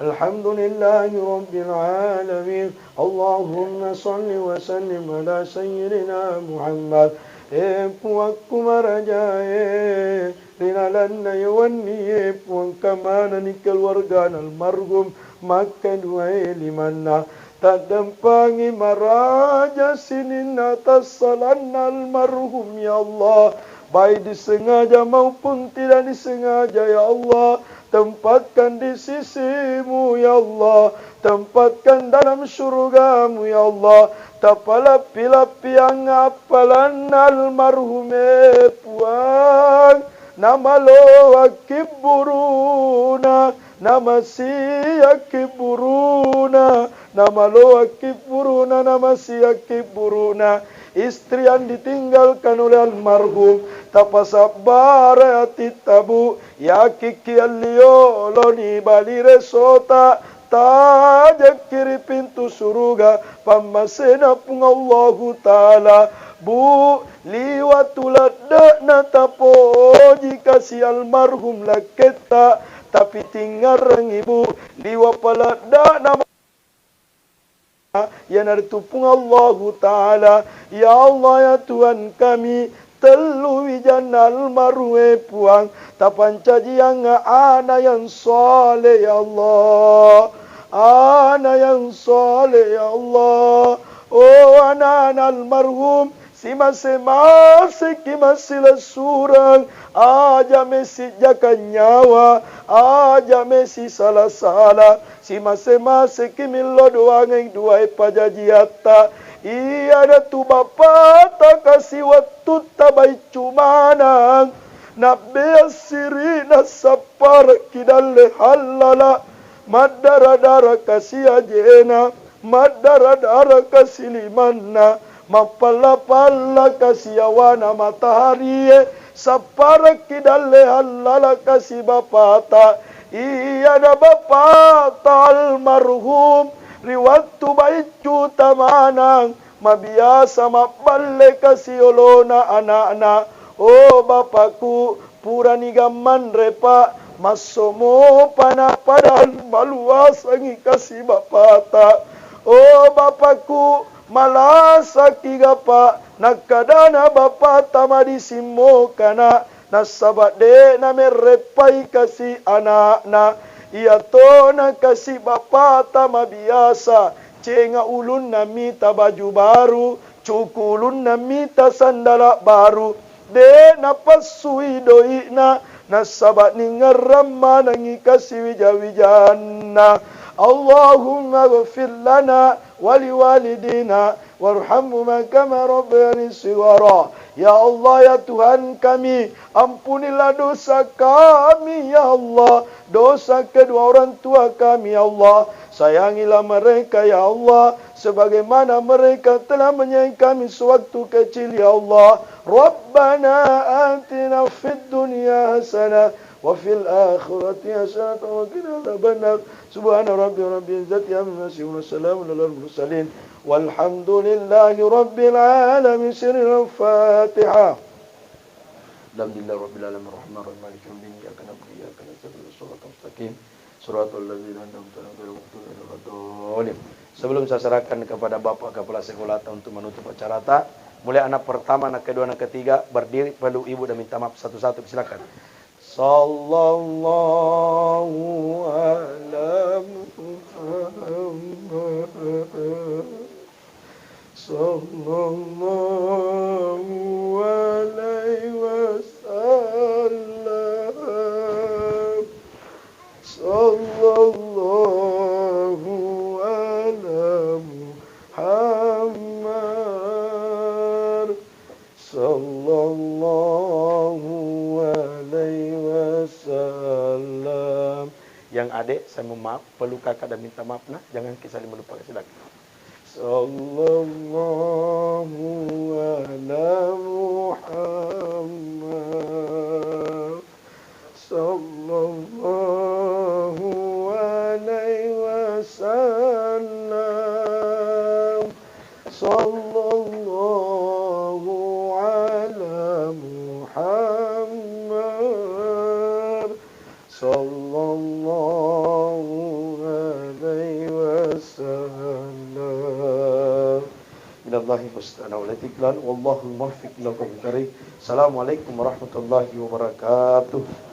الحمد لله رب العالمين. اللهم صل وسلم على سيدنا محمد. E Puangku marajae, ri lalenna ye wennie, Puang, engka manenni keluargana almarhum makkeduae limanna. Taddempangi maraja sininna tassalanna almarhum, ya Allah. Baik disengaja maupun tidak disengaja, ya Allah. Tempatkan di sisimu, ya Allah. Tempatkan dalam syurugamu, ya Allah. Tapalappi-lappiang appalanna almarhum, eh, Puang. Namaloakki buruna, namasiakki buruna, namaloakki buruna, namasiakki buruna. Istri yang ditinggalkan oleh almarhum, tapasabbara atitta, Bu. Yakikki allioloni bali resota, tajekkiri pintu suruga pammasena Puang Allahu Ta'ala. Bu, liwa tu ladde'na tapoji kasi almarhum lakketta, tapi tingngarrangi, Bu, liwa paladde'na iyanaritu Puang Allahu Ta'ala. Ya Allah, ya Tuhan kami, tellu wijanna almarhum, eh, Puang, tapancajiangnga ana yang saleh, ya Allah. Ana yang saleh, ya Allah. Oh, anana almarhum, simase-maseki massilessureng, aja mesi jaka nyawa, aja mesi sala-sala. Simase-maseki millau doangeng duae pajajiatta. Iyana tu bapata kasi wettutta baiccu manang. Nabbea sirina sapparekki dalle hallala. Maddara-dara kasi ajena. Maddara-dara kasi limanna. Mappalla-palla kasi yawana mataharie. Sapparekki dalle hallala kasi bapata. Iyana bapata almarhum ri wettu baiccu tamanang, mabiasa mabballe kasi olona ana'na. Oh, Bapakku, purani gammanre, Pak, massomopa na, padahal maluasangi kasi bapata. Oh, Bapakku, malasaki ga, Pak, nakkadana bapata madisimmoka na. Nassaba de'na merreppai kasi ana'na, iyatona kasi bapata mabiasa, cenga ulunna mita baju baru, cuku ulunna mita sandala baru, de' napassui doi'na, nassaba ningngerrang manengngi kasi wija-wijanna. Allahumma ghfir lana wa liwalidina warhamhuma kama rabbayani shighara. Ya Allah, ya Tuhan kami, ampunilah dosa kami, ya Allah, dosa kedua orang tua kami, ya Allah. Sayangilah mereka, ya Allah, sebagaimana mereka telah menyayangi kami sewaktu kecil, ya Allah. Rabbana atina fid dunya hasanah wa fil akhirati hasanah wa qina adzabannar. Subhana rabbika rabbil izzati amma yasifun, wa salamun alal mursalin, walhamdulillahi rabbil alamin. Sirrul Fatihah. Alhamdulillahi rabbil alamin, arrahmanir rahim, maliki yaumiddin, iyyaka na'budu wa iyyaka nasta'in, ihdinas siratal mustaqim, siratal ladzina an'amta 'alaihim ghairil maghdubi 'alaihim waladdallin. Sebelum saya serahkan kepada Bapak Kepala Sekolahta untuk menutup acarata, mulai anak pertama, anak kedua, anak ketiga, berdiri perlu ibu dan minta maaf satu-satu, silakan. Sallallahu ala Muhammad. Sallallahu alaihi wasallam. Sallallahu ala Muhammad. Sallallahu alaihi wasallam. Yang adik, saya mohon maaf, perlu kakak dan minta maaf, nah, jangan kita saling melupakan, silakan. Sallallahu ala Muhammad. Sallallahu alaihi wasallam. Sallallahu ala Muhammad. Sallallahu alaihi wasallam. Minallahi musta'an wa alaihi tiklan. Wallahul muwaffiq ila aqwamit thariq. Assalamualaikum warahmatullahi wabarakatuh.